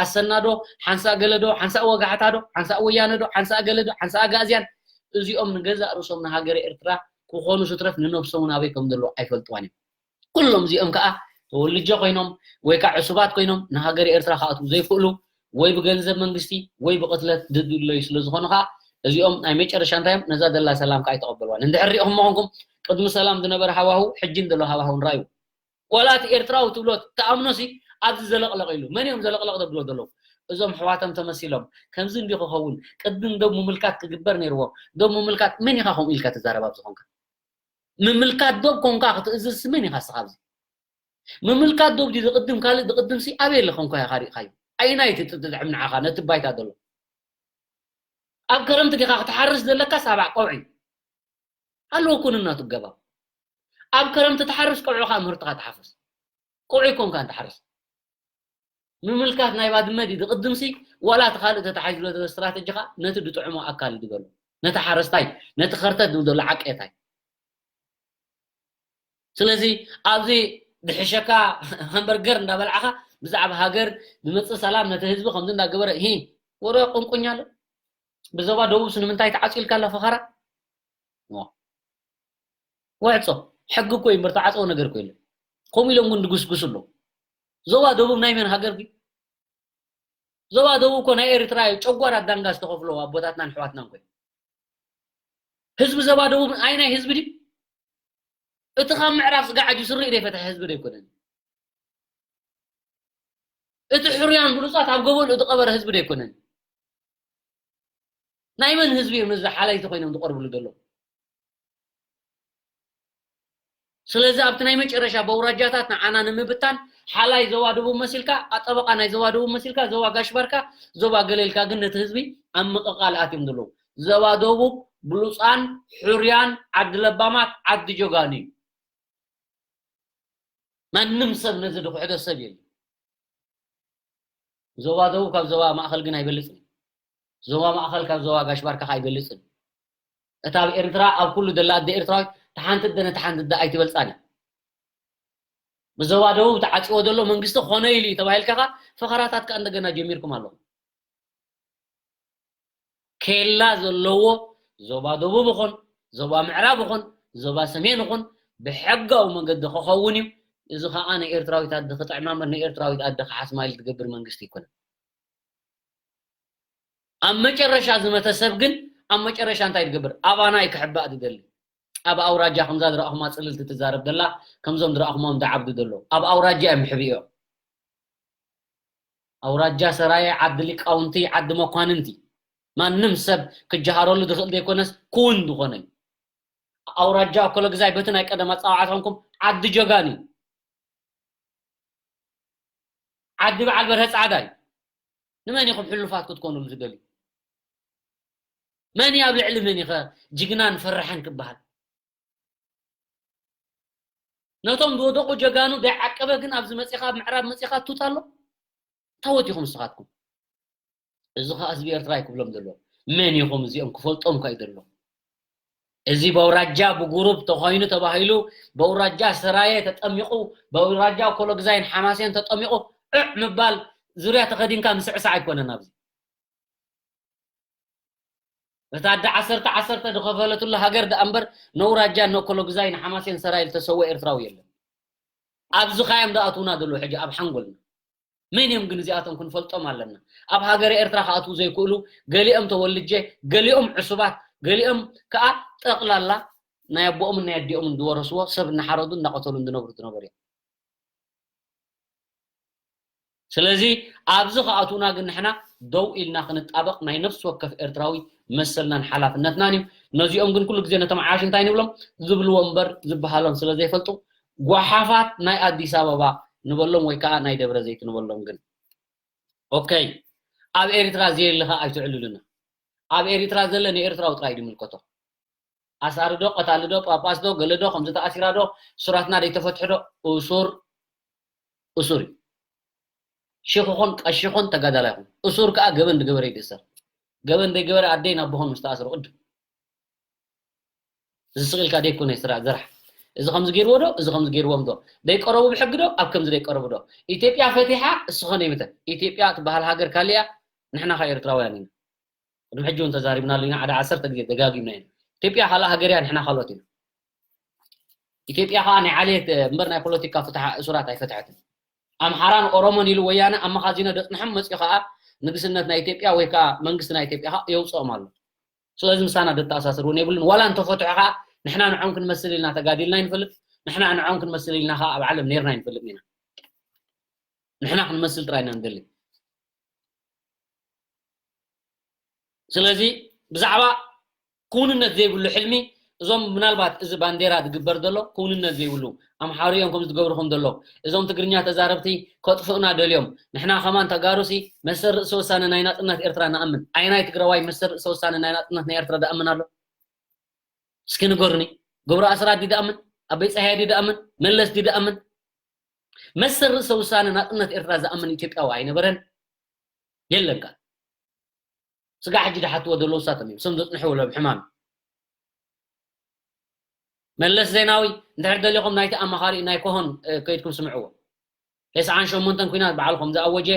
ኣሰናዶ ሓንሳእ ገለዶ ሓንሳእ ወጋሕታዶ ሓንሳእ ወያነዶ ሓንሳእ ገለዶ ሓንሳእ ኣጋእዝያን እዚኦም ንገዛእ ርእሶም ንሃገረ ኤርትራ ክኾኑ ስትረፍ ንነብሶም ናበይ ከም ዘለዉ ኣይፈልጥዋን እዮም ኩሎም እዚኦም ከዓ ተወልጀ ኮይኖም ወይ ከዓ ዕሱባት ኮይኖም ንሃገር ኤርትራ ክኣትዉ ዘይክእሉ ወይ ብገንዘብ መንግስቲ ወይ ብቅትለት ዝድለዩ ስለ ዝኾኑ ከዓ እዚኦም ናይ መጨረሻ እንታይ እዮም ነዛ ዘላ ሰላም ከዓ ኣይተቐበልዋን እንድሕር ሪኢኹም ምኾንኩም ቅድሚ ሰላም ዝነበረ ሃዋሁ ሕጂን ዘሎ ሃዋሁ ንራዩ ዋላ እቲ ኤርትራዊ ትብሎ ትኣምኖ ሲ ኣብዚ ዘለቕለቕ ኢሉ። መን እዮም ዘለቕለቕ ዘብሎ ዘለዉ? እዞም ኣሕዋቶም ተመሲሎም። ከምዚ እንዲ ክኸውን ቅድም ዶብ ምምልካት ክግበር ነይርዎ። ዶብ ምምልካት መን ኢኻ ከምኡ ኢልካ ትዛረብ ኣብዚ ኮንካ? ምምልካት ዶብ ኮንካ ክትእዝዝ መን ኢኻ እስኻ ኣብዚ? ምምልካት ዶብ ድዩ ዝቕድም ካልእ ዝቕድም ሲ ኣበይ ኣለኻ እንኳ ኢኻ ሪእኻዮ? ኣይናይ እቲ ጥጥዕም ንዓኻ ነቲ ባይታ ዘሎ? ኣብ ከረምቲ ዲኻ ክትሓርስ ዘለካ ሳባዕ ቀውዒ ኣለዎ ኩንነቱ ገባብ። ኣብ ከረምቲ ትሓርስ ቀውዒ ኸኣ ምህርትኻ ትሓፍስ። ቀውዒ ኮንካ እንትሓርስ ምምልካት ናይ ባድመ ድዩ ዝቕድምሲ ዋላ እቲ ካልእ ተታሒዝሎ ዘሎ ስትራተጂ ኸኣ ነቲ ዝጥዕሞ ኣካል እዩ ዝበሎ። ነቲ ሓረስታይ ነቲ ኸርተት ዝብል ዘሎ ዓቀታይ። ስለዚ ኣብዚ ድሕሸካ ሃምበርገር እንዳበልዓኻ ብዛዕባ ሃገር ዝመፅእ ሰላም ነቲ ህዝቢ ከምዚ እንዳገበረ ሂ ወረ ቁንቁኛ ኣሎ። ብዞባ ደቡብስ ንምንታይ ተዓፂልካ ኣሎ ፈኸራ? ወዕፆ ሕጊ እኮ እዩ እምበር ተዓፀዎ ነገር እኮ የለን። ከምኡ ኢሎም እውን ድጉስጉሱ ኣለዉ። ዞባ ደቡብ ናይ መን ሃገር ድዩ? ዞባ ደቡብ እኮ ናይ ኤርትራ እዩ። ጨጓራ ዳንጋ ዝተኸፍሎ ኣቦታትናን ኣሕዋትናን እኮ እዩ። ህዝቢ ዞባ ደቡብ ኣይናይ ህዝቢ ድዩ? እቲ ካብ ምዕራብ ስጋዕ ኣጅ ስሪኡ ዘይፈትሐ ህዝቢ ዶ ኣይኮነን? እቲ ሕሩያን ብሉጻት ኣብ ገበሉ ዝቐበረ ህዝቢ ዶ ኣይኮነን? ናይ መን ህዝቢ እዮም ነዚ ሓላይቲ ኮይኖም ዝቐርብሉ ዘለዉ? ስለዚ ኣብቲ ናይ መጨረሻ በውራጃታት ንዓና ንምብታን ሓላይ ዞባ ደቡብ መሲልካ ኣጠበቃ ናይ ዞባ ደቡብ መሲልካ ዞባ ጋሽባርካ ዞባ ገለልካ ግን ነቲ ህዝቢ ኣብ ምቕቓል ኣትዮም ዘለዉ። ዞባ ደቡብ ብሉፃን ሕሩያን ዓዲ ለባማት ዓዲ ጀጋኑ እዩ። ማንም ሰብ ነዚ ዝክሕዶ ሰብ የለን። ዞባ ደቡብ ካብ ዞባ ማእኸል ግን ኣይበልፅን እዩ። ዞባ ማእኸል ካብ ዞባ ጋሽ ባርካ ከዓ ኣይበልፅን እዩ። እታ ኣብ ኤርትራ ኣብ ኩሉ ደላ ኣደ ኤርትራዊት ተሓንቲ ኣደ ነቲ ሓንቲ ኣደ ኣይትበልፃን እያ። ብዞባ ደቡብ ተዓፅዎ ዘሎ መንግስቲ ኮነ ኢሉ እዩ ተባሂልካ ከዓ ፈኸራታት ከዓ እንደገና ጀሚርኩም ኣለኹም። ኬላ ዘለዎ ዞባ ደቡብ ይኹን ዞባ ምዕራብ ይኹን ዞባ ሰሜን ይኹን ብሕጋዊ መንገዲ ክኸውን እዩ። እዚ ከዓ ንኤርትራዊት ኣደ ክጥዕማ እምበር ንኤርትራዊት ኣደ ክሓስማ ኢሉ ዝገብር መንግስቲ ኣይኮነን። ኣብ መጨረሻ ዝመተ ሰብ ግን ኣብ መጨረሻ እንታይ ዝገብር? ኣባና እዩ ክሕባእ ዝደሊ። ኣብ ኣውራጃ ከምዛ ዝረኣኹማ ጽልልቲ ትዛረብ ዘላ ከምዞም ዝረኣኹሞም ዝዓብዱ ዘለዉ ኣብ ኣውራጃ እዮም ሕቢኦም። ኣውራጃ ሰራየ ዓዲ ሊቃውንቲ ዓዲ መኳንንቲ ማንም ሰብ ክጀሃረሉ ዝኽእል ዘይኮነስ ክውን ዝኾነ እዩ። ኣውራጃ ኮለግዛይ በቲ ናይ ቀደም ኣጸዋዕታ ኮንኩም ዓዲ ጀጋኑ እዩ። ዓዲ በዓል በርሀ ጻዕዳ እዩ። ንመን ኢኹም ሕሉፋት ክትኮኑሉ ትደልዩ? መን እዩ ኣብ ልዕሊ መን ኢኸ ጅግናን ፈራሕን ክበሃል? ነቶም ዝወደቑ ጀጋኑ ዘይዓቀበ ግን ኣብዚ መጺኻ ኣብ ምዕራብ መጺኻ ቱት ኣሎ። ታወት ኢኹም ንስኻትኩም? እዚ ኸዓ ህዝቢ ኤርትራ ኣይክብሎም ዘሎ። መን ኢኹም እዚኦም ክፈልጦም እኳ እዩ ዘሎ። እዚ በውራጃ ብጉሩብ ተኾይኑ ተባሂሉ በውራጃ ሰራየ ተጠሚቑ በውራጃ ኮሎግዛይን ሓማሴን ተጠሚቑ ዕዕ ምባል ዙርያ ተኸዲንካ ምስዕሳዕ ኣይኮነን ኣብዚ። እታ ኣደ ዓሰርተ ዓሰርተ ዝኸፈለትሉ ሃገር ደኣ እምበር ነውራጃ ነኮሎግዛይ ንሓማሴን ሰራየ ዝተሰወ ኤርትራዊ የለን። ኣብዚ ኻዮም ዝኣትዉና ዘለዉ ሕጂ ኣብ ሓንጎልና። መን እዮም ግን እዚኣቶም ክንፈልጦም ኣለና። ኣብ ሃገረ ኤርትራ ክኣትዉ ዘይክእሉ ገሊኦም ተወልጀ፣ ገሊኦም ዕሱባት፣ ገሊኦም ከኣ ጠቕላላ ናይ ኣቦኦምን ናይ ኣዲኦምን ዝወረስዎ ሰብ እናሓረዱ እናቐተሉ ዝነብሩ ዝነበሩ እዮም። ስለዚ ኣብዚ ክኣትዉና ግን ንሕና ደው ኢልና ክንጣበቕ ናይ ነፍሲ ወከፍ ኤርትራዊ መሰልናን ሓላፍነትናን እዩ። ነዚኦም ግን ኩሉ ግዜ ነቶም ዓያሹ እንታይ ንብሎም ዝብልዎ እምበር ዝበሃሎም ስለ ዘይፈልጡ ጓሓፋት ናይ ኣዲስ ኣበባ ንበሎም ወይ ከዓ ናይ ደብረ ዘይት ንበሎም ግን ኦኬ ኣብ ኤርትራ ዘየለ ከዓ ኣይትዕልሉና። ኣብ ኤርትራ ዘለ ንኤርትራዊ ጥራይ ዝምልከቶ። ኣሳሪ ዶ ቀታሊ ዶ ጳጳስ ዶ ገለ ዶ ከምዚ ተኣሲራ ዶ እሱራትና ዘይተፈትሑ ዶ እሱር እሱር እዩ። ሽኽ ኹን ቀሺ ኹን ተጋዳላይ ኹን እሱር ከዓ ገበን ዝገበረ ይትእሰር። ገበን ዘይገበረ ኣደይን ኣቦኹም ምስ ተኣስሩ ቅድም እዚ ስቕ ኢልካ ደይኮነ ስራ ዘራሕ እዚ ከምዚ ገይርዎ ዶ እዚ ከምዚ ገይርዎም ዶ ደይቀረቡ ብሕጊ ዶ ኣብ ከምዚ ደይቀረቡ ዶ ኢትዮጵያ ፈቲሓ እስኸ ነይምተ ኢትዮጵያ ትበሃል ሃገር ካልእ እያ ንሕና ኸ ኤርትራውያን ኢና ቅድሚ ሕጂ እውን ተዛሪብናሉ ኢና ሓደ ዓሰርተ ግዜ ደጋጊምና ኢና ኢትዮጵያ ካልእ ሃገር እያ ንሕና ካልኦት ኢና ኢትዮጵያ ከዓ ናይ ዓሌት እምበር ናይ ፖለቲካ ፍትሓ እሱራት ኣይፈትሐትን ኣምሓራን ኦሮሞን ኢሉ ወያነ ኣብ መኻዚኖ ደፅንሖም መፅኡ ከዓ ንግስነት ናይ ኢትዮጵያ ወይ ከዓ መንግስቲ ናይ ኢትዮጵያ ከዓ የውፅኦም ኣሎ ስለዚ ምሳና ደተኣሳስር እውን የብሉን ዋላ እንተፈትሑ ከዓ ንሕና ንዖም ክንመስል ኢልና ተጋዲልና ይንፈልጥ ንሕና ንዖም ክንመስል ኢልና ከዓ ኣብ ዓለም ነርና ኣይንፈልጥን ኢና። ንሕና ክንመስል ጥራይ ኢና ንደሊ። ስለዚ ብዛዕባ ክውንነት ዘይብሉ ሕልሚ፣ እዞም ምናልባት እዚ ባንዴራ ዝግበር ዘሎ ክውንነት ዘይብሉ፣ ኣምሓሩ እዮም ከምዚ ዝገብርኹም ዘሎ፣ እዞም ትግርኛ ተዛረብቲ ከጥፍኡና ደልዮም፣ ንሕና ከማን ተጋሩሲ መሰል ርእሰ ውሳነ ናይ ናጽነት ኤርትራ ንኣምን። ኣየናይ ትግራዋይ መሰል ርእሰ ውሳነ ናይ ናጽነት ናይ ኤርትራ ዝኣምን ኣሎ? እስኪ ንገሩኒ። ገብሩ ኣስራት ድዩ ዝኣምን? ኣበይ ጸሃየ ድዩ ዝኣምን? መለስ ድዩ ዝኣምን? መሰል ርእሰ ውሳነ ናጽነት ኤርትራ ዝኣምን ኢትዮጵያዊ ኣይነበረን። የለካ። ስጋ ሕጂ ዝሓትዎ ዘለዉ እሳቶም እዮም። እሶም ዘጽንሕዎ ሎም ሕማም። መለስ ዜናዊ እንድሕር ደሊኹም ናይቲ ኣማኻሪ ናይ ኮሆን፣ እ፣ ከይድኩም ስምዕዎ። ተስዓን ሸሞንተን ኲናት በዓልኹም ዝኣወጀ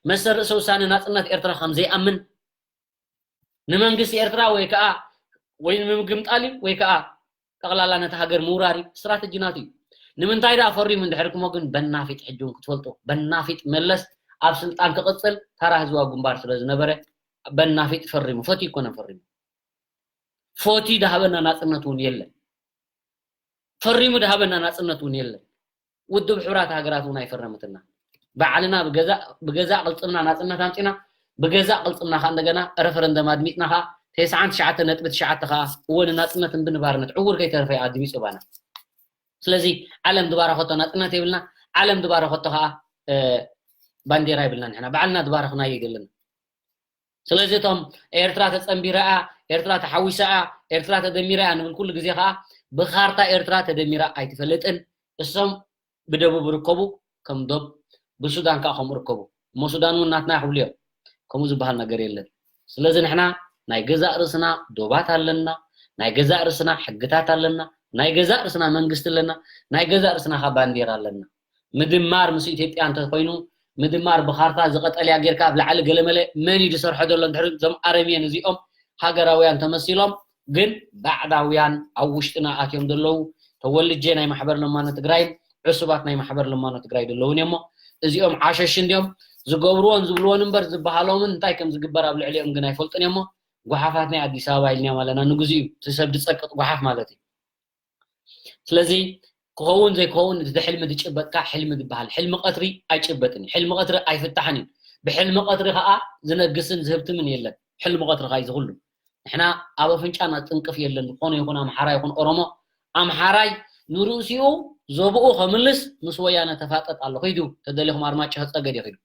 መሰል ርእሰ ውሳነ ናጽነት ኤርትራ ከም ዘይኣምን፣ ንመንግስቲ ኤርትራ ወይ ከኣ ወይ ንምግምጣል እዩ ወይ ከኣ ጠቕላላ ነቲ ሃገር ምውራር እዩ። ስትራተጂ ናቱ እዩ። ንምንታይ ደኣ ፈሪሙ እንድሕር ክሞ ግን በናፊጥ ሕጂ እውን ክትፈልጡ፣ በናፊጥ መለስ ኣብ ስልጣን ክቕጽል ተራ ህዝባዊ ግንባር ስለ ዝነበረ በናፊጥ ፈሪሙ። ፈትዩ ይኮነን ፈሪሙ። ፈትዩ ዝሃበና ናጽነት እውን የለን። ፈሪሙ ዝሃበና ናጽነት እውን የለን። ውድብ ሕቡራት ሃገራት እውን ኣይፈረመትና። ባዕልና ብገዛእ፣ ብገዛእ ቅልጽምና ናጽነት ኣምጺና፣ ብገዛእ ቅልጽምና ከኣ እንደገና ረፈረንደም ኣድሚጽና ከኣ ተስዓን ትሽዓተ ነጥቢ ትሽዓተ ከኣ እወ ንናጽነት እምቢ ንባርነት ዕውር ከይተረፈ ኣድሚጹ ባና። ስለዚ ዓለም ዝባረኸቶ ናጽነት የብልና፣ ዓለም ዝባረኸቶ ከኣ፣ እ፣ ባንዴራ የብልና። ንሕና ባዕልና ዝባረኽናዮ የለና። ስለዚ እቶም ኤርትራ ተጸንቢራ እያ፣ ኤርትራ ተሓዊሳ እያ፣ ኤርትራ ተደሚራ እያ ንብል ኩሉ ግዜ ከኣ ብኻርታ ኤርትራ ተደሚራ ኣይትፈልጥን። እሶም ብደቡብ ይርከቡ ከም ዶብ፣ ብሱዳን ከኣ ከምኡ ይርከቡ። እሞ ሱዳን እውን ናትና ክብሉ እዮም። ከምኡ ዝበሃል ነገር የለን። ስለዚ ንሕና ናይ ገዛእ ርእስና ዶባት ኣለና፣ ናይ ገዛእ ርእስና ሕግታት ኣለና፣ ናይ ገዛእ ርእስና መንግስቲ ኣለና፣ ናይ ገዛእ ርእስና ከኣ ባንዴራ ኣለና። ምድማር ምስ ኢትዮጵያ እንተኮይኑ፣ ምድማር ብኻርታ እዚ ቀጠልያ ጌርካ ኣብ ላዕሊ ገለመለ መን እዩ ዝሰርሖ ዘሎ? እንድሕር እዞም ኣረምየን እዚኦም ሃገራውያን ተመሲሎም ግን ባዕዳውያን ኣብ ውሽጥና ኣትዮም ዘለዉ፣ ተወልጄ ናይ ማሕበር ለማኖ ትግራይን ዕሱባት ናይ ማሕበር ለማኖ ትግራይ ዘለዉን እዮሞ፣ እዚኦም ዓሸሽ እንድዮም። ዝገብርዎን ዝብልዎን እምበር ዝበሃሎምን እንታይ ከም ዝግበር ኣብ ልዕሊኦም ግን ኣይፈልጡን እዮሞ። ጓሓፋት ናይ ኣዲስ ኣበባ ኢልናዮም ኣለና። ንግዚኡ እቲ ሰብ ዝጸቅጥ ጓሓፍ ማለት እዩ። ስለዚ ክኸውን ዘይክኸውን እቲ ሕልሚ ዝጭበጥካ ሕልሚ ዝበሃል፣ ሕልሚ ቀትሪ ኣይጭበጥን እዩ። ሕልሚ ቀትሪ ኣይፍታሕን እዩ። ብሕልሚ ቀትሪ ከዓ ዝነግስን ዝህብትምን የለን። ሕልሚ ቀትሪ ከዓ እዩ ዝኹሉ። ንሕና ኣብ ኣፍንጫና ጥንቅፍ የለን። ዝኾነ ይኹን ኣምሓራ ይኹን ኦሮሞ፣ ኣምሓራይ ንርእሲኡ ዞብኡ ከምልስ ምስ ወያነ ተፋጠጥ ኣሎ። ኪዱ ተደሊኹም ኣርማጭሆ ጸገዴ ኪዱ።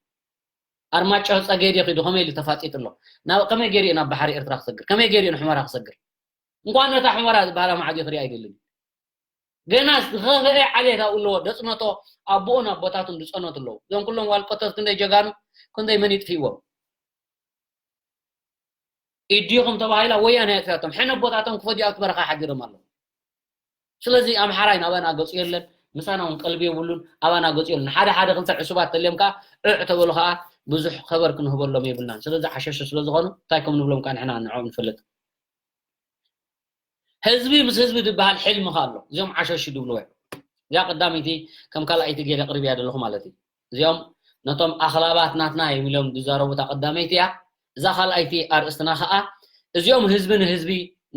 ኣርማጭሆ ጸገዴ ኪዱ ከመይ ኢሉ ተፋጢጡ ኣሎ? ናብ፣ ከመይ ገይሩ እዩ ናብ ባሕሪ ኤርትራ ክሰግር? ከመይ ገይሩ እዩ ንሑመራ ክሰግር? እንኳን ነታ ሑመራ ዝበሃላ መዓዲ ክርኢ ኣይደልን። ገና ዝኸፍአ ዓሌት ኣብኡ ኣለዎ። ደጽነቶ ኣቦኡን ኣቦታቱን ዝጸነቱ ኣለዉ። እዞም ኩሎም ዋልቆተት ክንደይ ጀጋኑ፣ ክንደይ መን ይጥፍእዎም? ኢዲኹም ተባሂላ ወያነ የጥፍያቶም። ሕነ ኣቦታቶም ክፈድዩ ኣብቲ በረኻ ሓዲሮም ኣለዉ። ስለዚ ኣምሓራይ ናባና ገጹ የለን፣ ምሳና እውን ቀልቢ የብሉን፣ ኣባና ገጹ የለን። ሓደ ሓደ ክንሰ ዕሱባት ተልዮም ከኣ ዕዕ ተበሉ ከኣ ብዙሕ ከበር ክንህበሎም የብልናን። ስለዚ ዓሸሹ ስለ ዝኾኑ እንታይ ከም ንብሎም ከኣ ንሕና ንዕኦም ንፈልጥ። ህዝቢ ምስ ህዝቢ ዝበሃል ሕልሚ ከ ኣሎ። እዚኦም ዓሸሹ ዝብልዎ እዮም። እዚኣ ቀዳመይቲ ከም ካልኣይቲ ገለ ኣቕሪብያ ዘለኹ ማለት እዩ። እዚኦም ነቶም ኣኽላባት ናትና እዮም ኢሎም ዝዛረቡ እታ ቀዳመይቲ እያ። እዛ ካልኣይቲ ኣርእስትና ከኣ እዚኦም ህዝቢ ንህዝቢ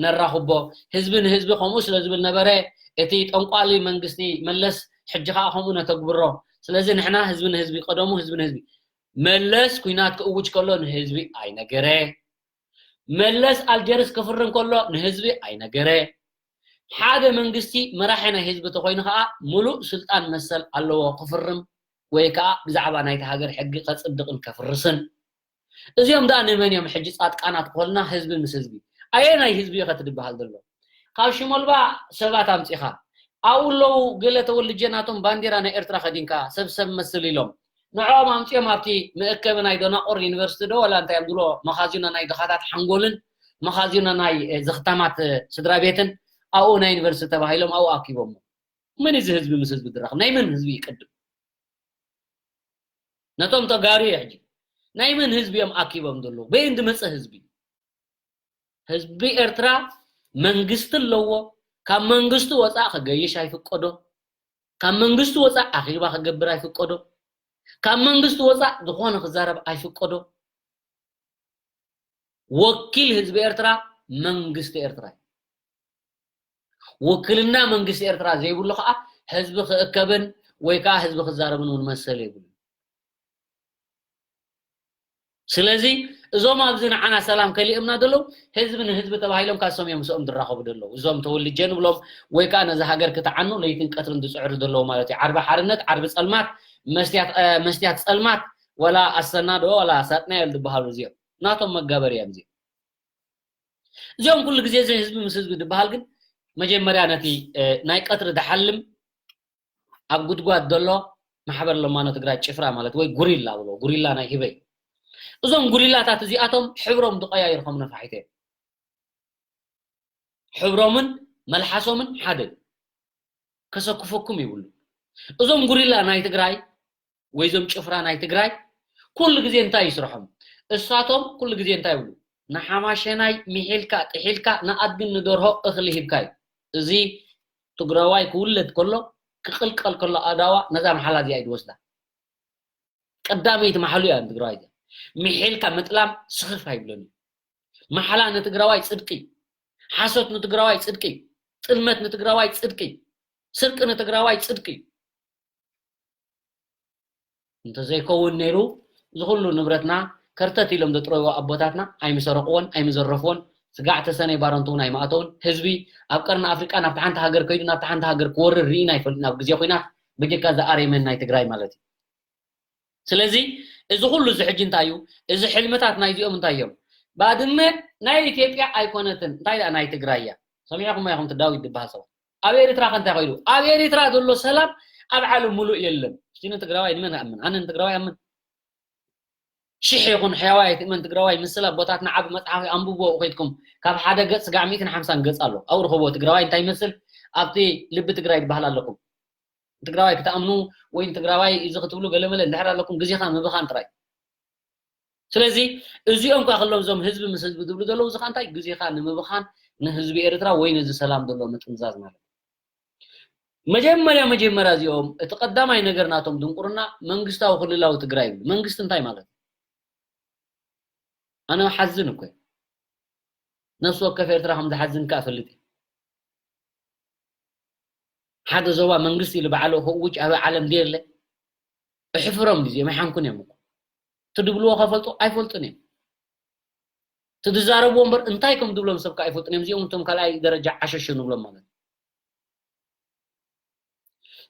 ነራኽቦ፣ ህዝቢ ንህዝቢ ከምኡ ስለ ዝብል ነበረ እቲ ጠንቋሊ መንግስቲ መለስ ሕጂ ከኣ ከምኡ ነተግብሮ። ስለዚ ንሕና ህዝቢ ንህዝቢ ቀደሙ ህዝቢ ንህዝቢ መለስ ኲናት ክእውጅ ከሎ ንህዝቢ ኣይነገረ። መለስ ኣልጀርስ ክፍርም ከሎ ንህዝቢ ኣይነገረ። ሓደ መንግስቲ መራሒ ናይ ህዝቢ ተኾይኑ ከኣ ምሉእ ስልጣን መሰል ኣለዎ ክፍርም ወይ ከኣ ብዛዕባ ናይቲ ሃገር ሕጊ ከጽድቕን ከፍርስን። እዚኦም ደኣ ንመን እዮም ሕጂ ጻድቃናት ክኾኑና? ህዝቢ ምስ ህዝቢ። ኣየናይ ህዝቢ እዩ ከ እቲ ዝበሃል ዘሎ? ካብ ሽመልባ ሰባት ኣምጺኻ። ኣብኡ ኣለዉ ገለ ተወልጀ ናቶም ባንዲራ ናይ ኤርትራ ከዲንካ ሰብ ሰብ መስል ኢሎም። ንዕኦም ኣምጺኦም ኣብቲ መእከቢ ናይ ደናቑር ዩኒቨርሲቲ ዶ ዋላ እንታይ እዮም ዝብሎ መኻዚኖ ናይ ድኻታት ሓንጎልን መኻዚኖ ናይ፣ እ፣ ዘኽታማት፣ እ፣ ስድራ ቤትን ኣብኡ ናይ ዩኒቨርሲቲ ተባሂሎም ኣብኡ ኣኪቦሞ። መን እዩ እዚ ህዝቢ ምስ ህዝቢ ዝራኸብ? ናይ መን ህዝቢ ይቅድም? ነቶም ተጋሩ እየ ሕጂ። ናይ መን ህዝቢ እዮም ኣኪቦም ዘለዉ? በየን ዝመጸ ህዝቢ? ህዝቢ ኤርትራ መንግስቲ ኣለዎ። ካብ መንግስቲ ወጻእ ክገይሽ ኣይፍቀዶ። ካብ መንግስቲ ወጻእ ኣኼባ ክገብር ኣይፍቀዶ። ካብ መንግስቲ ወጻእ ዝኾነ ክዛረብ ኣይፍቀዶ። ወኪል ህዝቢ ኤርትራ መንግስቲ ኤርትራ እዩ። ውክልና መንግስቲ ኤርትራ ዘይብሉ ከኣ ህዝቢ ክእከብን ወይ ከዓ ህዝቢ ክዛረብን እውን መሰል የብሉ። ስለዚ እዞም ኣብዚ ንዓና ሰላም ከሊእምና ዘለዉ ህዝቢ ንህዝቢ ተባሂሎም ካሶም እዮም ምስኦም ዝራኸቡ ዘለዉ። እዞም ተወልጀ ንብሎም ወይ ከዓ ነዚ ሃገር ክተዓኑ ለይትን ቀትርን ዝፅዕሩ ዘለዉ ማለት እዩ። ዓርቢ ሓርነት፣ ዓርቢ ፀልማት፣ መስትያት እ፣ መስትያት ፀልማት፣ ወላ ኣሰናዶ ወላ ሳጥናኤል ዝበሃሉ እዚኦም ናቶም መጋበሪ እዮም እዚኦም። እዚኦም ኩሉ ግዜ እዚ ህዝቢ ምስ ህዝቢ ዝበሃል ግን መጀመርያ ነቲ እ፣ ናይ ቀትሪ ዝሓልም ኣብ ጉድጓድ ዘሎ ማሕበር ለማኖ ትግራይ ጭፍራ ማለት ወይ ጉሪላ ብሎ ጉሪላ ናይ ህበይ። እዞም ጉሪላታት እዚኣቶም ሕብሮም ዝቀያይር ከም ነፋሒቶ እዮም። ሕብሮምን መልሓሶምን ሓደ እዩ። ከሰክፈኩም ይብሉ። እዞም ጉሪላ ናይ ትግራይ ወይ እዞም ጭፍራ ናይ ትግራይ ኩሉ ግዜ እንታይ ይስርሖም? እሳቶም ኩሉ ግዜ እንታይ ይብሉ? ንሓማሸናይ ሚሒልካ ጥሒልካ ንኣድግን ንደርሆ እኽሊ ሂብካ እዩ። እዚ ትግራዋይ ክውለድ ከሎ ክቕልቀል ከሎ ኣዳዋ ነዛ መሓላ እዚኣ እዩ ዝወስዳ። ቀዳመይቲ መሓሉ እያ ንትግራዋይ እዚኣ። ሚሒልካ ምጥላም ስኽፍ ኣይብለኒ። መሓላ ንትግራዋይ ፅድቂ፣ ሓሶት ንትግራዋይ ፅድቂ፣ ጥልመት ንትግራዋይ ፅድቂ፣ ስርቂ ንትግራዋይ ፅድቂ። እንተዘይከውን ነይሩ እዚ ኩሉ ንብረትና ከርተት ኢሎም ዘጥረይዎ ኣቦታትና ኣይምሰረቅዎን ኣይምዘረፍዎን። ስጋዕ ተሰነይ ባረንቱ እውን ኣይማእተውን። ህዝቢ ኣብ ቀርኒ ኣፍሪቃ ናብቲ ሓንቲ ሃገር ከይዱ ናብቲ ሓንቲ ሃገር ክወርር ርኢና ኣይፈልጥን ኣብ ግዜ ኩናት፣ በጀካ እዚ ኣሬመን ናይ ትግራይ ማለት እዩ። ስለዚ እዚ ኩሉ እዚ ሕጂ እንታይ እዩ? እዚ ሕልምታት ናይዚኦም እንታይ እዮም? ባድመ ናይ ኢትዮጵያ ኣይኮነትን፣ እንታይ ደኣ ናይ ትግራይ እያ። ሰሚዕኹም ኢኹም እቲ ዳዊት ዝበሃል ሰብ ኣብ ኤርትራ ከ እንታይ ከይዱ? ኣብ ኤርትራ ዘሎ ሰላም ኣብ ዓለም ሙሉእ የለን። እስቲ ንትግራዋይ ንመን ኣምን? ኣነ ንትግራዋይ ኣምን። ሽሕ ይኹን ሕያዋይ ኣይትእመን ትግራዋይ ምስል ኣቦታትና ዓቢ መጽሓፍ ኣንብብዎ ከይድኩም ካብ ሓደ ገጽ ስጋዕ ሚእትን ሓምሳን ገጽ ኣሎ ኣብኡ ርኸብዎ ትግራዋይ እንታይ ይመስል ኣብቲ ልቢ ትግራይ ዝበሃል ኣለኩም ትግራዋይ ክትኣምኑ ወይ ትግራዋይ እዚ ክትብሉ ገለመለ እንድሕር ኣለኩም ግዜኻ ምብኻን ጥራይ ስለዚ እዚኦም ካ ከሎም እዞም ህዝቢ ምስ ህዝቢ ዝብሉ ዘለዉ እዚ ካ እንታይ ግዜኻ ንምብኻን ንህዝቢ ኤርትራ ወይ ነዚ ሰላም ዘሎ ምጥምዛዝ ማለት መጀመርያ መጀመርያ እዚኦም እቲ ቀዳማይ ነገር ናቶም ድንቁርና መንግስታዊ ክልላዊ ትግራይ ይብሉ። መንግስቲ እንታይ ማለት እዩ? ኣነ ሓዝን እኮ ነፍሲ ወከፍ ኤርትራ ከም ዝሓዝን ከኣ ፈልጥ ሓደ ዞባ መንግስቲ ኢሉ ባዕሉ ክእውጅ ኣብ ዓለም ድየለ እሕፍሮም ግዜ መሓንኩን እዮም እኮ ትድብልዎ ከፈልጡ ኣይፈልጡን እዮም ትዝዛረብዎ እምበር እንታይ ከም ድብሎም ሰብ ከኣ ኣይፈልጡን እዮም እዚኦም እቶም ካልኣይ ደረጃ ዓሸሸ ንብሎም ማለት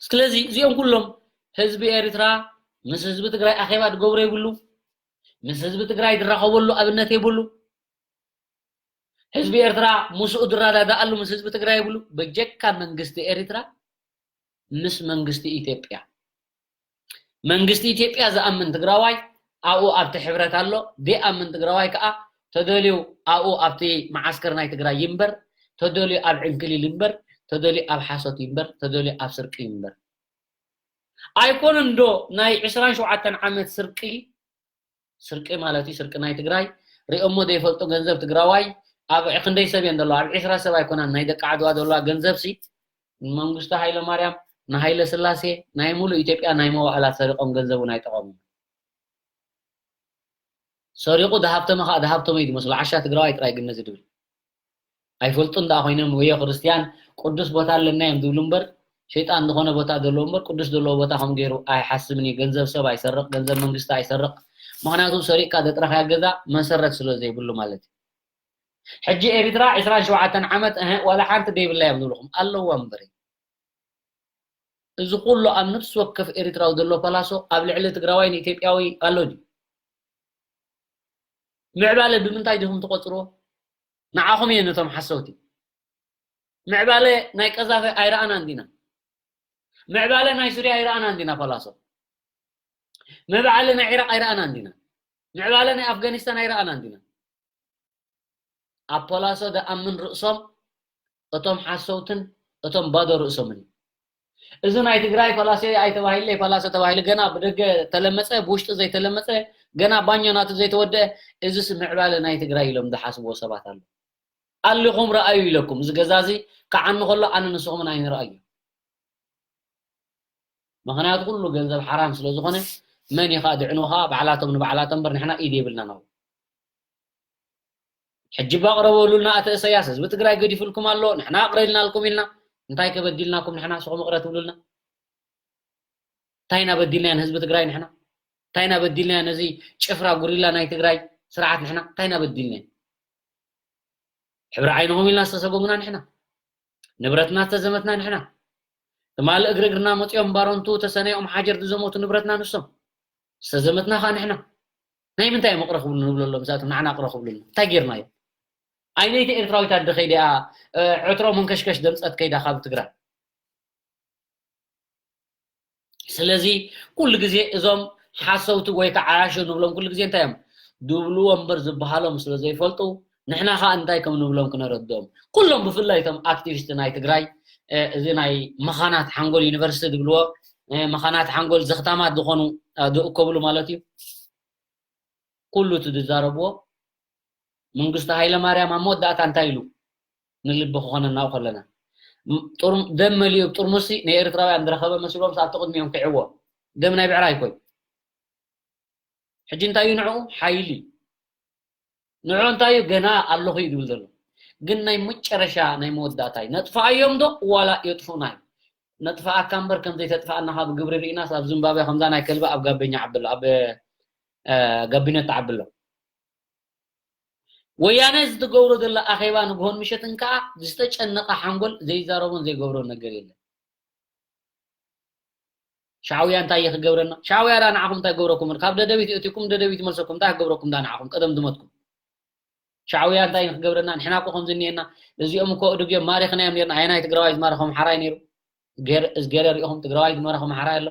ስለዚ እዚኦም ኩሎም ህዝቢ ኤርትራ ምስ ህዝቢ ትግራይ ኣኼባ ዝገብሮ የብሉ ምስ ህዝቢ ትግራይ ዝራኸበሉ ኣብነት የብሉ ህዝቢ ኤርትራ ምስኡ ዝረዳዳኣሉ ምስ ህዝቢ ትግራይ የብሉ በጀካ መንግስቲ ኤርትራ ምስ መንግስቲ ኢትዮጵያ መንግስቲ ኢትዮጵያ ዝኣምን ትግራዋይ ኣብኡ ኣብቲ ሕብረት ኣሎ ዘይኣምን ትግራዋይ ከዓ ተደልዩ ኣብኡ ኣብቲ መዓስከር ናይ ትግራይ ይንበር ተደልዩ ኣብ ዕንክሊል ይንበር ተደልዩ ኣብ ሓሶት ይንበር ተደልዩ ኣብ ስርቂ ይንበር ኣይኮነን ዶ ናይ ዕስራን ሸውዓተን ዓመት ስርቂ ስርቂ ማለት እዩ ስርቂ ናይ ትግራይ ሪኦሞ ዘይፈልጡ ገንዘብ ትግራዋይ ኣብ ክንደይ ሰብ እየን ዘለዋ ኣብ ዕስራ ሰብ ኣይኮናን ናይ ደቂ ዓድዋ ዘለዋ ገንዘብ ሲ መንግስቱ ሃይለማርያም ንሃይለ ስላሴ ናይ ሙሉእ ኢትዮጵያ ናይ መዋእላት ሰሪቆም ገንዘቡ ናይ ጠቐሙ ሰሪቁ ዝሃብተመ ከዓ ዝሃብተመ እዩ ዝመስሎ ዓሻ ትግራዋይ ጥራይ ግን ነዚ ድብል ኣይፈልጡን ደኣ ኮይኖም ወዮ ክርስትያን ቅዱስ ቦታ ኣለና እዮም ዝብሉ እምበር ሸይጣን ዝኾነ ቦታ ዘለዎ እምበር ቅዱስ ዘለዎ ቦታ ከም ገይሩ ኣይሓስብን እዩ ገንዘብ ሰብ ኣይሰርቕ ገንዘብ መንግስቲ ኣይሰርቕ ምክንያቱ ሰሪቕካ ዘጥረኽያ ገዛ መሰረት ስለ ዘይብሉ ማለት እዩ ሕጂ ኤሪትራ ዕስራን ሸውዓተን ዓመት እህ ዋላ ሓንቲ ደይብላ እዮም ዝብልኹም ኣለዋ እምበር እዚ ኩሉ ኣብ ነፍሲ ወከፍ ኤሪትራዊ ዘሎ ፓላሶ ኣብ ልዕሊ ትግራዋይ ንኢትዮጵያዊ ኣሎ ድዩ ምዕባለ ብምንታይ ዲኹም ትቆጽርዎ ንዓኹም እየ ነቶም ሓሰውቲ ምዕባለ ናይ ቀዛፈ ኣይረኣናን ዲና ምዕባለ ናይ ሱርያ ኣይረኣናን ዲና ፓላሶ ምዕባለ ናይ ዒራቅ ኣይረኣናን ዲና ምዕባለ ናይ ኣፍጋኒስታን ኣይረኣናን ዲና ኣብ ፖላሶ ደኣምን ርእሶም እቶም ሓሰውትን እቶም ባዶ ርእሶምን እዚ ናይ ትግራይ ፓላሶ ኣይተባሂለ ፓላሶ ተባሂሉ ገና ብደገ ተለመፀ ብውሽጢ ዘይተለመፀ ገና ባኞ ናቱ ዘይተወደአ እዚስ ምዕባለ ናይ ትግራይ ኢሎም ዝሓስብዎ ሰባት ኣሎ ኣሊኹም ረኣዩ ኢለኩም እዚ ገዛ እዚ ከዓኒ ከሎ ኣነ ንስኹምን ኣይንረኣዩ ምኽንያቱ ኩሉ ገንዘብ ሓራም ስለ ዝኾነ መን እዩ ከዓ ድዕኑ ከዓ ባዕላቶም ንባዕላቶም እምበር ንሕና ኢድ የብልናን ኣብኡ ሕጂ ባ ቅረበሉልና ኣተ እሰያስ ህዝቢ ትግራይ ገዲፉልኩም ኣሎ ንሕና ኣቅረልናልኩም ኢልና እንታይ ከበዲልናኩም ንሕና ንስኹም ይቕረ ትብሉልና? እንታይ ኢና በዲልናዮ ንህዝቢ ትግራይ ንሕና? እንታይ ኢና በዲልናዮ ነዚ ጭፍራ ጉሪላ ናይ ትግራይ ስርዓት ንሕና? እንታይ ኢና በዲልናዮ? ሕብሪ ዓይንኹም ኢልና ዝተሰጎምና ንሕና፣ ንብረትና ዝተዘመትና ንሕና። ትማሊ እግሪ እግርና መፂኦም ባሮንቱ ተሰነዮም ሓጀር ዝዘመቱ ንብረትና ንሶም ዝተዘመትና ከዓ ንሕና። ናይ ምንታይ እዮም እቕረ ክብሉ ንብለሎም? እዛቶም ንዓና እቕረ ክብሉና እንታይ ጌርናዮ? ኣይነይቲ ኤርትራዊት ኣደ ከይዲኣ ዕትሮ መንከሽከሽ ደምፀት ከይዳ ካብ ትግራይ። ስለዚ ኩሉ ግዜ እዞም ሓሰውቲ ወይ ከዓ ዓያሹ ንብሎም ኩሉ ግዜ እንታይ እዮም ድብልዎ እምበር ዝበሃሎም ስለ ዘይፈልጡ፣ ንሕና ከዓ እንታይ ከም ንብሎም ክነረድኦም። ኩሎም ብፍላይ እቶም ኣክቲቪስት ናይ ትግራይ፣ እዚ ናይ መኻናት ሓንጎል ዩኒቨርሲቲ ዝብልዎ፣ መኻናት ሓንጎል ዘኽታማት ዝኾኑ ዝእከብሉ ማለት እዩ። ኩሉ እቲ ዝዛረብዎ መንግስቲ ሃይለማርያም ኣብ መወዳእታ እንታይ ኢሉ ንልቢ ክኾነና ከለና፣ ደም መሊኡ ጥርሙስ ንኤርትራውያን ዝረኸበ መሲሎም ኣብቲ ቅድሚኦም ክዕዎ። ደም ናይ ብዕራይ ኮይ። ሕጂ እንታይ እዩ ንዕኡ ሓይሊ። ንዕኡ እንታይ እዩ ገና ኣለኹ እዩ ዝብል ዘሎ። ግን ናይ መጨረሻ ናይ መወዳእታ እዩ። ነጥፋኣዮም ዶ ዋላ የጥፉና እዩ? ነጥፋኣካ እምበር ከም ዘይተጥፋኣና ካብ ግብሪ ርኢናስ ኣብ ዚምባብያ ከምዛ ናይ ከልቢ ኣብ ጋቤኛ ዓብሎ ኣብ ጋቢነት ተዓብሎ። ወያነ ዝትገብሮ ዘላ ኣኼባ ንግሆን ምሸትን ከዓ ዝተጨነቐ ሓንጎል ዘይዛረቦን ዘይገብሮን ነገር የለን። ሻዕውያ እንታይ እዩ ክገብረና? ሻዕውያ ዳ ንዓኹም እንታይ ገብረኩም? ካብ ደደቢት እትኩም ደደቢት መልሰኩም እንታይ ክገብረኩም ዳ ንዓኹም ቀደም ዝመትኩም? ሻዕውያ እንታይ እዩ ክገብረና? ንሕና እኮ ከምዚ እኒኤና እዚኦም እኮ እዱግ እዮም ማሪኽናዮም ኔርና። ኣየናይ ትግራዋይ ዝማረኾም ሓራይ ነይሩ? ገር- እዝገረ ሪኢኹም ትግራዋይ ዝማረኾም ሓራይ ኣሎ?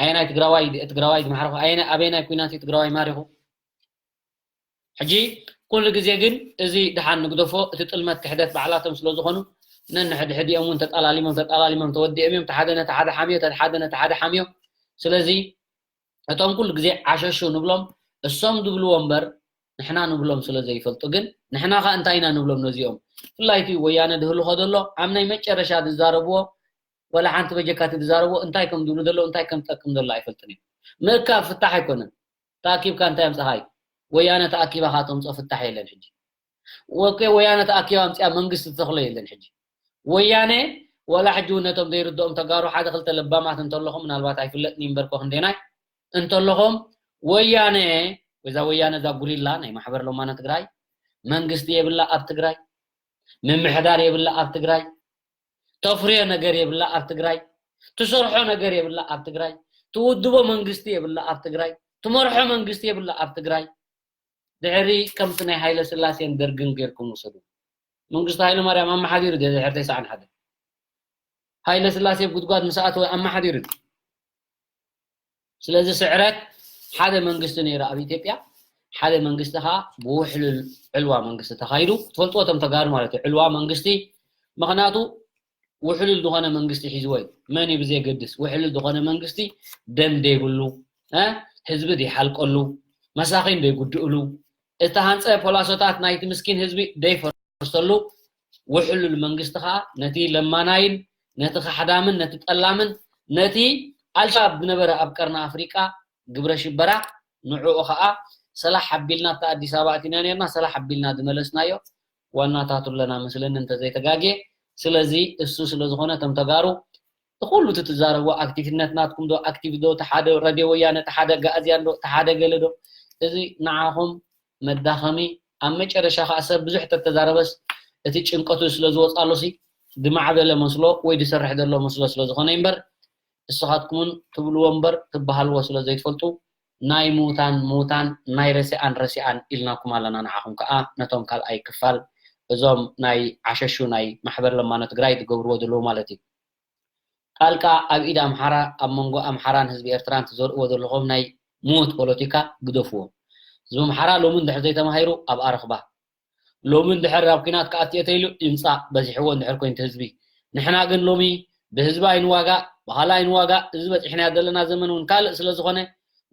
ኣየናይ ትግራዋይ ትግራዋይ ዝማረኹ ኣየናይ ኣበየናይ ኩናት እዩ ትግራዋይ ማሪኹ? ሕጂ ኩሉ ግዜ ግን እዚ ድሓን ንግደፎ፣ እቲ ጥልመት ክሕደት ባዕላቶም ስለ ዝኾኑ ነንሕድሕዲኦም እውን ተጠላሊሞም ተጠላሊሞም ተወዲኦም እዮም። እቲ ሓደ ነቲ ሓደ ሓምዮ፣ እቲ ሓደ ነቲ ሓደ ሓምዮ። ስለዚ እቶም ኩሉ ግዜ ዓሸሹ ንብሎም እሶም ዝብልዎ እምበር ንሕና ንብሎም ስለ ዘይፈልጡ። ግን ንሕና ከ እንታይ ኢና ንብሎም ነዚኦም? ብፍላይ እቲ ወያነ ድህልኾ ዘሎ ኣብ ናይ መጨረሻ ዝዛረብዎ ወላ ሓንቲ በጀካ እቲ ዝዛረብዎ እንታይ ከም ዝብሉ ዘለዉ እንታይ ከም ዝጠቅም ዘሎ ኣይፈልጥን እዮም። ምእካብ ፍታሕ ኣይኮነን። ተኣኪብካ እንታይ ኣምፀኻይ? ወያነ ተኣኪባ ካተምፅኦ ፍታሕ የለን ሕጂ። ወኬ ወያነ ተኣኪባ ኣምፅኣ መንግስቲ ዝተኽሎ የለን ሕጂ። ወያነ ወላ ሕጂ እውን ነቶም ዘይርድኦም ተጋሩ ሓደ ክልተ ለባማት እንተለኹም ምናልባት ኣይፍለጥን እዩ እምበርኮ ክንደናይ እንተለኹም ወያነ ወዛ ወያነ እዛ ጉሪላ ናይ ማሕበር ለማነ ትግራይ መንግስቲ የብላ ኣብ ትግራይ ምምሕዳር የብላ ኣብ ትግራይ ተፍርዮ ነገር የብላ ኣብ ትግራይ ትሰርሖ ነገር የብላ ኣብ ትግራይ ትውድቦ መንግስቲ የብላ ኣብ ትግራይ ትመርሖ መንግስቲ የብላ ኣብ ትግራይ ድሕሪ ከምቲ ናይ ሃይለ ስላሴን ደርግን ጌርኩም ውሰዱ መንግስቲ ሃይለ ማርያም ኣመሓዲሩ ድሕሪ ተስዓን ሓደ ሃይለ ስላሴ ጉድጓድ ምስ ኣተወ ኣመሓዲሩ ስለዚ ስዕረት ሓደ መንግስቲ ነይሩ ኣብ ኢትዮጵያ ሓደ መንግስቲ ከዓ ብውሕሉል ዕልዋ መንግስቲ ተኻይዱ ትፈልጥዎ እቶም ተጋሩ ማለት እዩ ዕልዋ መንግስቲ ምክንያቱ ውሕሉል ዝኾነ መንግስቲ ሒዝዎ እዩ መን እዩ ብዘየገድስ ውሕሉል ዝኾነ መንግስቲ ደም ዘይብሉ ህዝቢ ዘይሓልቀሉ መሳኺን ዘይጉድእሉ ዝተሃንፀ ፖላሶታት ናይቲ ምስኪን ህዝቢ ዘይፈርሰሉ ውሕሉል መንግስቲ ከዓ ነቲ ለማናይን ነቲ ካሕዳምን ነቲ ጠላምን ነቲ ኣልሻባብ ዝነበረ ኣብ ቀርኒ ኣፍሪቃ ግብረ ሽበራ ንዕኡ ከዓ ሰላሕ ኣቢልና ኣብታ ኣዲስ ኣበባ ኣቲና ነርና ሰላሕ ኣቢልና ዝመለስናዮ ዋናታቱ ኣለና መስለኒ እንተዘይተጋግየ ስለዚ እሱ ስለዝኾነ እቶም ተጋሩ እቲ ኩሉ እቲ ትዛረብዎ ኣክቲቪነት ናትኩም ዶ ኣክቲቪ ዶ እቲ ሓደ ረድዮ ወያነ እቲ ሓደ ኣጋኣዝያን ዶ እቲ ሓደ ገለ ዶ እዚ ንዓኹም መዳኸሚ ኣብ መጨረሻ ከዓ ሰብ ብዙሕ ተተዛረበስ እቲ ጭንቀቱ ስለ ዝወፅኣሉ ሲ ዝማዕበለ መስሎ ወይ ዝሰርሕ ዘሎ መስሎ ስለ ዝኾነ እምበር እስኻትኩምን ትብልዎ እምበር ትበሃልዎ ስለ ዘይትፈልጡ ናይ ምውታን ምውታን ናይ ረሲኣን ረሲኣን ኢልናኩም ኣለና ንዓኹም ከዓ ነቶም ካልኣይ ክፋል እዞም ናይ ዓሸሹ ናይ ማሕበር ለማኖ ትግራይ ዝገብርዎ ዘለዉ ማለት እዩ ጣልቃ ኣብ ኢድ ኣምሓራ ኣብ መንጎ ኣምሓራን ህዝቢ ኤርትራን ትዘርእዎ ዘለኹም ናይ ምዉት ፖለቲካ ግደፍዎ ህዝቢ ኣምሓራ ሎሚ እንድሕር ዘይተማሂሩ ኣብ ኣረኽባ ሎሚ እንድሕር ኣብ ኲናት ክኣቲ እየ ተይሉ ይምፃእ በዚሕዎ እንድሕር ኮይንቲ ህዝቢ ንሕና ግን ሎሚ ብህዝቢ ኣይንዋጋእ ብኻልእ ኣይንዋጋእ እዚ በፂሕናዮ ዘለና ዘመን እውን ካልእ ስለ ዝኾነ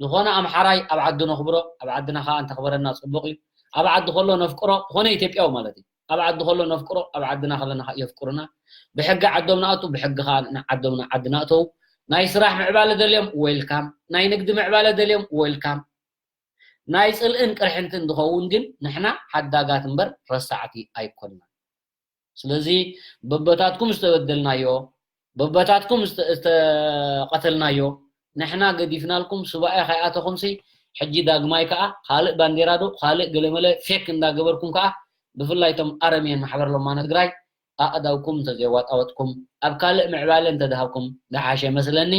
ዝኾነ ኣምሓራይ ኣብ ዓዱ ነኽብሮ ኣብ ዓድና ከዓ እንተኽበረና ፅቡቕ እዩ ኣብ ዓዲ ከሎ ነፍቅሮ ዝኾነ ኢትዮጵያዊ ማለት እዩ ኣብ ዓዲ ከሎ ነፍቅሮ ኣብ ዓድና ከለና ከዓ የፍቅሩና ብሕጊ ዓዶም ንኣቱ ብሕጊ ከዓ ንዓዶምና ዓዲ ንኣተው ናይ ስራሕ ምዕባለ ደልዮም ዌልካም ናይ ንግዲ ምዕባለ ደልዮም ዌልካም ናይ ፅልእን ቅርሕንትን ዝኸውን ግን ንሕና ሓዳጋት እምበር ረሳዕቲ ኣይኮንና ስለዚ በቦታትኩም ዝተበደልናዮ፣ በቦታትኩም ዝተ- ዝተቐተልናዮ ንሕና ገዲፍናልኩም ሱባኤ ከይኣተኹምሲ፣ ሕጂ ዳግማይ ከኣ ካልእ ባንዴራ ዶ ካልእ ገለመለ ፌክ እንዳገበርኩም ከኣ፣ ብፍላይ እቶም ኣረምየን ማሕበር ለማኖ ትግራይ ኣእዳውኩም እንተዘየዋጣወጥኩም፣ ኣብ ካልእ ምዕባለ እንተደሃብኩም ደሓሸ መስለኒ።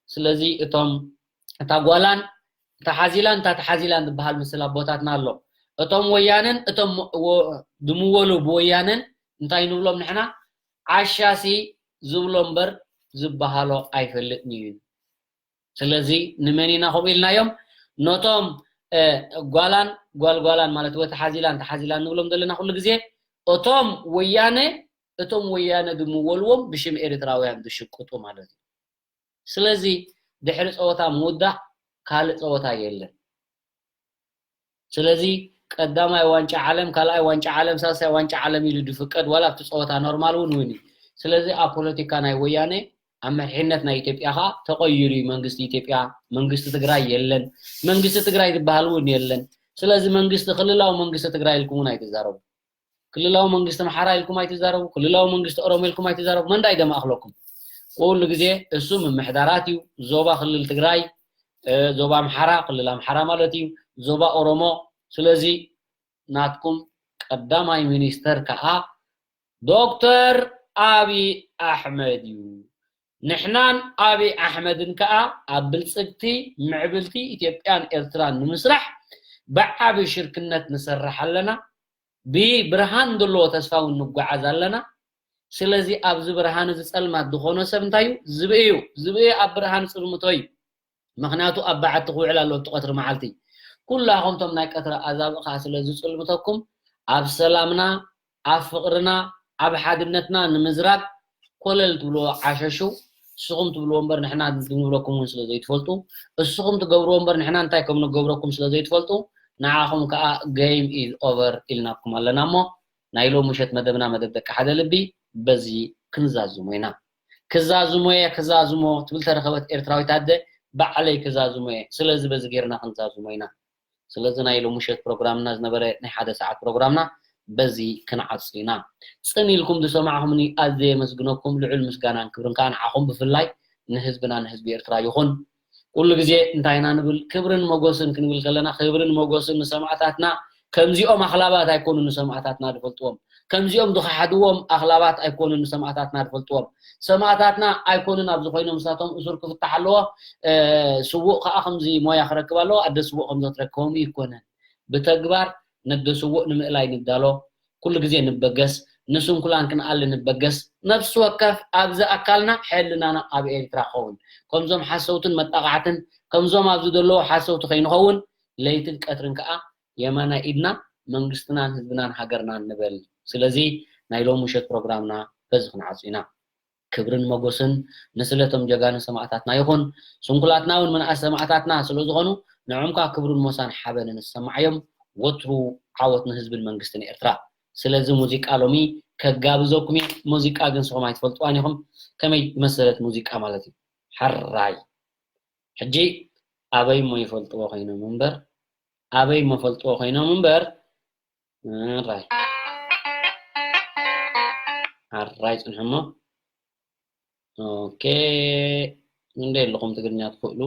ስለዚ እቶም እታ ጓላን እታ ሓዚላን እታ ተሓዚላን ዝበሃል ምስል ኣቦታትና ኣሎ። እቶም ወያነን እቶም ወ- ድምወሉ ብወያነን እንታይ ንብሎም ንሕና? ዓሻሲ ዝብሎ እምበር ዝበሃሎ ኣይፈልጥን እዩ። ስለዚ ንመን ኢና ከምኡ ኢልናዮም? ነቶም ጓላን ጓልጓላን ማለት ወይ ተሓዚላን ተሓዚላን ንብሎም ዘለና ኩሉ ግዜ እቶም ወያነ እቶም ወያነ ድምወልዎም ብሽም ኤርትራውያን ዝሽቅጡ ማለት እዩ። ስለዚ ድሕሪ ፀወታ ምውዳእ ካልእ ፀወታ የለን። ስለዚ ቀዳማይ ዋንጫ ዓለም፣ ካልኣይ ዋንጫ ዓለም፣ ሳልሳይ ዋንጫ ዓለም ኢሉ ድፍቀድ ዋላ ኣብቲ ፀወታ ኖርማል እውን እውን እዩ። ስለዚ ኣብ ፖለቲካ ናይ ወያነ ኣብ መሪሕነት ናይ ኢትዮጵያ ከዓ ተቐይሩ እዩ መንግስቲ ኢትዮጵያ። መንግስቲ ትግራይ የለን። መንግስቲ ትግራይ ዝበሃል እውን የለን። ስለዚ መንግስቲ ክልላዊ መንግስቲ ትግራይ ኢልኩም እውን ኣይትዛረቡ። ክልላዊ መንግስቲ ኣምሓራ ኢልኩም ኣይትዛረቡ። ክልላዊ መንግስቲ ኦሮሞ ኢልኩም ኣይትዛረቡ። መን ዳይ ደማእክለኩም? ኩሉ ግዜ እሱ ምምሕዳራት እዩ። ዞባ ክልል ትግራይ፣ ዞባ ኣምሓራ፣ ክልል ኣምሓራ ማለት እዩ። ዞባ ኦሮሞ። ስለዚ ናትኩም ቀዳማይ ሚኒስተር ከዓ ዶክተር ኣብይ ኣሕመድ እዩ። ንሕናን ኣብይ ኣሕመድን ከዓ ኣብ ብልፅግቲ ምዕብልቲ ኢትዮጵያን ኤርትራን ንምስራሕ ብዓቢ ሽርክነት ንሰርሕ ኣለና። ብብርሃን ዘለዎ ተስፋ እውን ንጓዓዝ ኣለና። ስለዚ ኣብዚ ብርሃን እዚ ፀልማት ዝኾኖ ሰብ እንታይ እዩ? ዝብኢ እዩ። ዝብኢ ኣብ ብርሃን ፅልምቶ እዩ። ምኽንያቱ ኣብ በዓቲ ክውዕል ኣለዎ እቲ ቀትሪ መዓልቲ። ኩላኹም እቶም ናይ ቀትሪ ኣዛብእ ከዓ ስለ ዝፅልምተኩም ኣብ ሰላምና፣ ኣብ ፍቕርና፣ ኣብ ሓድነትና ንምዝራግ ኮለል ትብልዎ ዓሸሹ። እስኹም ትብልዎ እምበር ንሕና ንብለኩም እውን ስለ ዘይትፈልጡ፣ እስኹም ትገብርዎ እምበር ንሕና እንታይ ከም ንገብረኩም ስለ ዘይትፈልጡ፣ ንዓኹም ከዓ game is over ኢልናኩም ኣለና እሞ ናይ ሎሚ ምሸት መደብና መደብ ደቂ ሓደ ልቢ በዚ ክንዛዝሞ ኢና። ክዛዝሞ እየ ክዛዝሞ ትብል ተረኸበት ኤርትራዊት ኣደ፣ ባዕለይ ክዛዝሞ እየ። ስለዚ በዚ ጌርና ክንዛዝሞ ኢና። ስለዚ ናይ ሎሚ ምሸት ፕሮግራምና ዝነበረ ናይ ሓደ ሰዓት ፕሮግራምና በዚ ክንዓጹ ኢና። ጽን ኢልኩም ዝሰማዕኹምኒ ኣዝየ የመስግነኩም። ልዑል ምስጋናን ክብርን ከኣ ንዓኹም ብፍላይ ንህዝብና ንህዝቢ ኤርትራ ይኹን። ኩሉ ግዜ እንታይ ኢና ንብል? ክብርን መጎስን ክንብል ከለና ክብርን መጎስን ንሰማዕታትና። ከምዚኦም ኣኽላባት ኣይኮኑን ንሰማዕታትና ዝፈልጥዎም። ከምዚኦም ዝኸሓድዎም ኣኽላባት ኣይኮኑን ንሰማዕታትና ዝፈልጥዎም። ሰማዕታትና ኣይኮኑን ኣብዚ ኮይኖም ንሳቶም እሱር ክፍታሕ ኣለዎ፣ ስዉእ ከዓ ከምዚ ሞያ ክረክብ ኣለዎ፣ ኣደ ስዉእ ከምዚ ክትረክቦም ኣይኮነን። ብተግባር ነደ ስዉእ ንምእላይ ንዳሎ፣ ኩሉ ግዜ ንበገስ፣ ንስንኩላን ክንኣሊ ንበገስ። ነፍሲ ወከፍ ኣብዚ ኣካልና ሕልናና ኣብ ኤርትራ ክኸውን፣ ከምዞም ሓሰውትን መጣቓዕትን ከምዞም ኣብዚ ዘለዉ ሓሰውቲ ከይንኸውን ለይትን ቀትርን ከዓ የማናይ ኢድና መንግስትናን ህዝብናን ሃገርናን ንበል። ስለዚ ናይ ሎሚ ምሸት ፕሮግራምና በዚ ክንዓጹ ኢና። ክብርን መጎስን ንስለቶም ጀጋኑ ሰማእታትና ይኹን። ስንኩላትና እውን ምንኣስ ሰማእታትና ስለ ዝኾኑ ንዕምካ ክብርን ሞሳን ሓበንን ዝሰማዓዮም። ወትሩ ዓወት ንህዝብን መንግስትን ኤርትራ። ስለዚ ሙዚቃ ሎሚ ከጋብዘኩም እየ። ሙዚቃ ግን ንስኹም ኣይትፈልጥዋን ኢኹም። ከመይ ዝመሰለት ሙዚቃ ማለት እዩ። ሓራይ ሕጂ ኣበይ እሞ ይፈልጥዎ ኮይኖም እምበር፣ ኣበይ እሞ ፈልጥዎ ኮይኖም እምበር። ኣራይ ኣራይ ጽንሑ እሞ። ኦኬ፣ እንደ ኣለኹም ትግርኛ ትኽእሉ።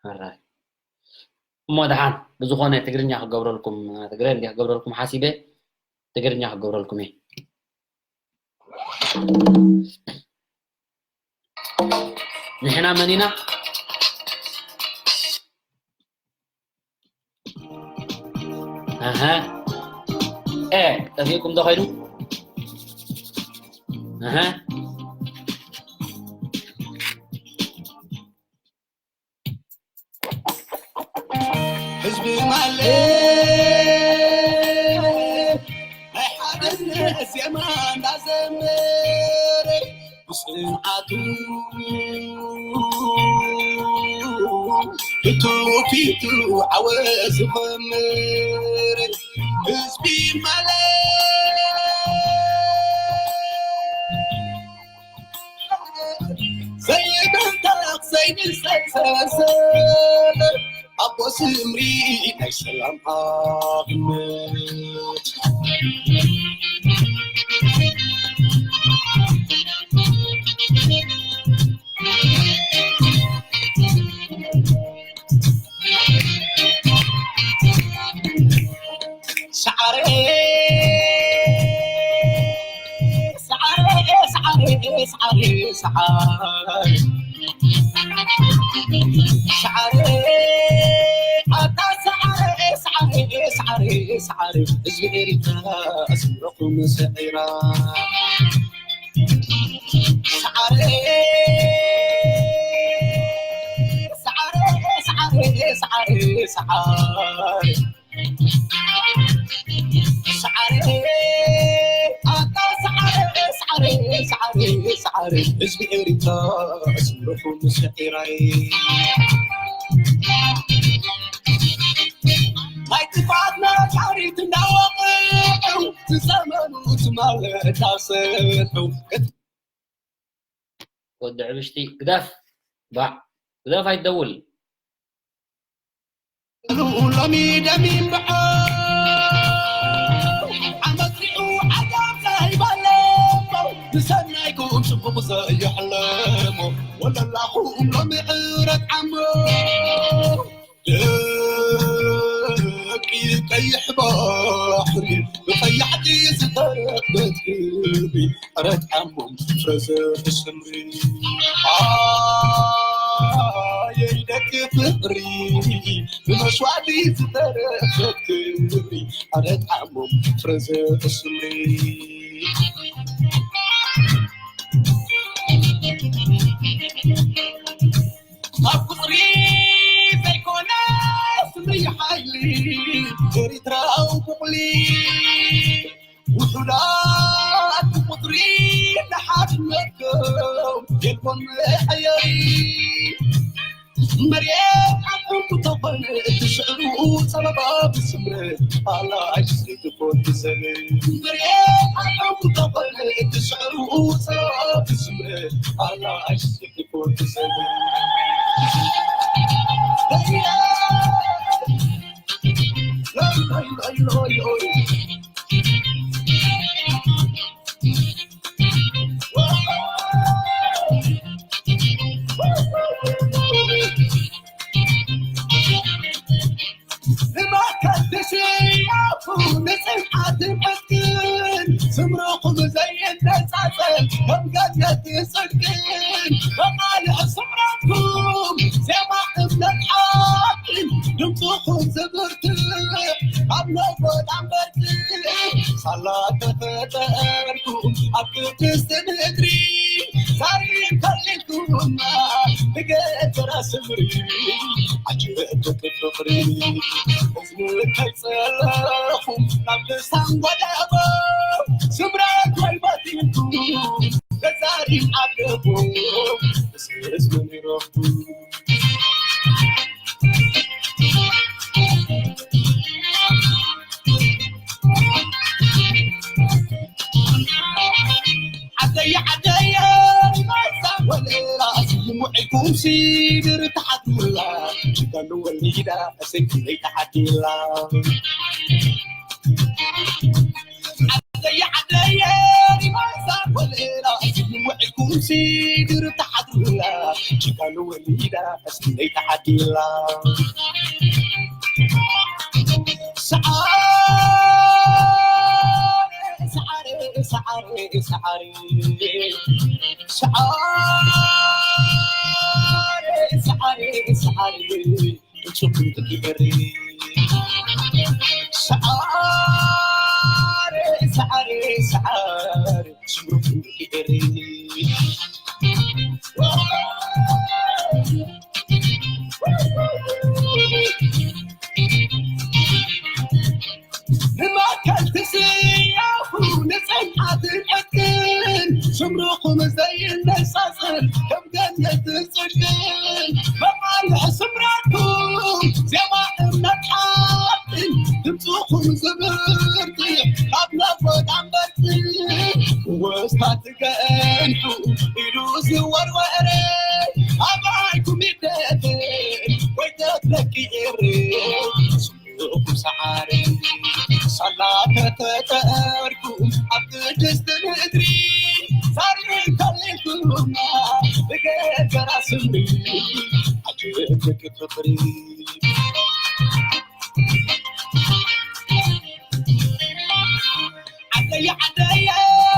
ኣራይ እሞ ደሓን ብዝኾነ ትግርኛ ክገብረልኩም፣ ትግረ እንዲ ክገብረልኩም ሓሲበ ትግርኛ ክገብረልኩም እየ። ንሕና መን ኢና? ኣሀ። ኤ፣ ጠፊእኩም ዶ ኸይዱ? ኣሀ። ህዝቢ ማለት ናይ ሓድነት ዜማ እንዳዘመረ ብፅንዓቱ ብትውፊቱ ዓወት ዝኸምር ህዝቢ ማለት ዘይብተኽ ዘይንሰሰሰ ኣቦ ስምሪ ናይ ሰላም ሓድነት ሳዕረ ሳዕረ ሳዕረ ሳዕረ ሳዕረ ሳዕረ ኣታ ሳዕረ ሳዕረ ሳዕረ ሳዕረ ህዝቢ ኤሪትራ ኣስምረኹም ስዒራ ሳዕረ ሳዕረ ሳዕረ ሳዕረ ሳዕረ ሳዕረ ኣታ ሳዕረ ሳዕረ ሳዕረ ሳዕረ ህዝቢ ኤሪትራ ኣስምረኹም ስዒራይ ናይ ጥፍኣት ነጋሪት እናወቕዑ ዝዘመኑ ትማል እናሰሑ ወዲ ዕብሽቲ ግደፍ ባዕ ግደፍ ኣይትደውል ሎሚ ደሚን ብዓው ዓመት ሪኡ ዓጋብ ዘይበለኮ ብሰናይኩም ጽቡቕ ዘየሕለሞ ወለላኹም ሎሚ ዕረት ዓሞ ደቂ ቀይሕ ባሕሪ ብቐያሕቲ ዝተረኽበት ክብሪ ዕረት ዓሞም ፍረ ዘፍስምሪ ኣየይ ደቂ ፍቕሪ ብመስዋዕቲ ዝተረኽበት ክብሪ ዕረት ዓሞም ፍረ ዘፍስምሪ ካብ ቁፅሪ ዘይኮነ ስምሪ ሓይሊ ኤሪትራዊ ቡቕሊ ውሑዳት ብቁፅሪ ንሓድነትኩም የልቦን መሐየሪ መሬት ዓቕምቲ ተኾነ እቲ ስዕሩ ፀበባ ብስምረት ኣላ ኣይስቲ ትኾን ትዘለ መሬት ዓቕምቲ ተኾነ እቲ ስዕሩ ፀበባ ብስምረት ኣላ ኣይስቲ ትኾን ትዘለ ብመከት ትሽያፉ ንጽንዓትን ዕጥቅን ስምርኹም ዘይነጻጸል ከም ገነት ጽድቅን በቓልዕ ስምረትኩም ዜማ እምነት ሓቅን ድምፅኹም ዝብርትዕ ካብ ነጎድ ኣንበርትዕ ሳላ ተፈጠርኩም ኣብ ቅድስቲ ምድሪ ዛሪ ከሊልኩምና ብገጀራ ስምሪ ዓጀበ ፍቕሪ እዝኒ ከይጸለኹም ናብ ልሳን ጎደቦ ስምረት ወይ በቲንኩም ተዛሪብ ዓገቦ ስስ መን ይረኽቡ ዓደየ ዓደየ ሪማዛ ወለላ ስይሙ ዒኩም ሲድር ተሓትሙላ ጅጋኑ ወሊዳ እሰይ ክንደይ ተዓዲላ ዓደየ ዓደየ ሪማዛ ወለላ ስይሙ ዒኩም ሲድር ተሓትሙላ ጅጋኑ ወሊዳ እስኪ ተዓዲላ ሰዓረ ሰዓረ ሰዓረ ሰዓረ ሰዓረ ሰዓረ ሰዓረ ብጽሑፍ ትግበሪ ሰዓረ ሰዓረ ሰዓረ ስምርኩም ትግበሪ ንማእከል ትስያፉ ንጽንዓትን ዕጥቅን ስምርኹም ዘይነጻጽል ከም ገነት ጽድቅን መማልሕ ስምረትኩም ዜማ እምነት ሓቅን ድምፅኹም ዝብርትዕ ካብ ነጎድ ኣንበርትዕ ወስታት ገንሑ ኢሉ ዝወርወረ ኣባይኩም ይደተ ወይ ተትለኪ ኤሬ ስምዑኹም ሰዓረ ኣላ ከተጠርኩም ኣብ ቅድስቲ ምድሪ ሳሪ ከሊልኩማ ብገገራ ስምሪ ኣጅብክ ፍቕሪ ዓደየ ዓደየ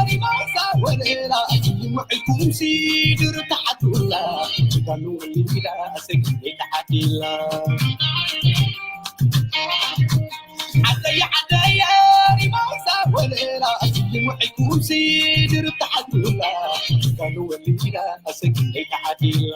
ሪማሳ ወለላ ይምዕልኩም ሲድር ተሓቱላ ጅጋኑ ወሊላ ሰጊ ተሓቲላ ዓደየ ዓደየ ሪማሳ ወለላ ይምዕልኩም ሲድር ተሓቱላ ጅጋኑ ወሊላ ሰጊ ተሓቲላ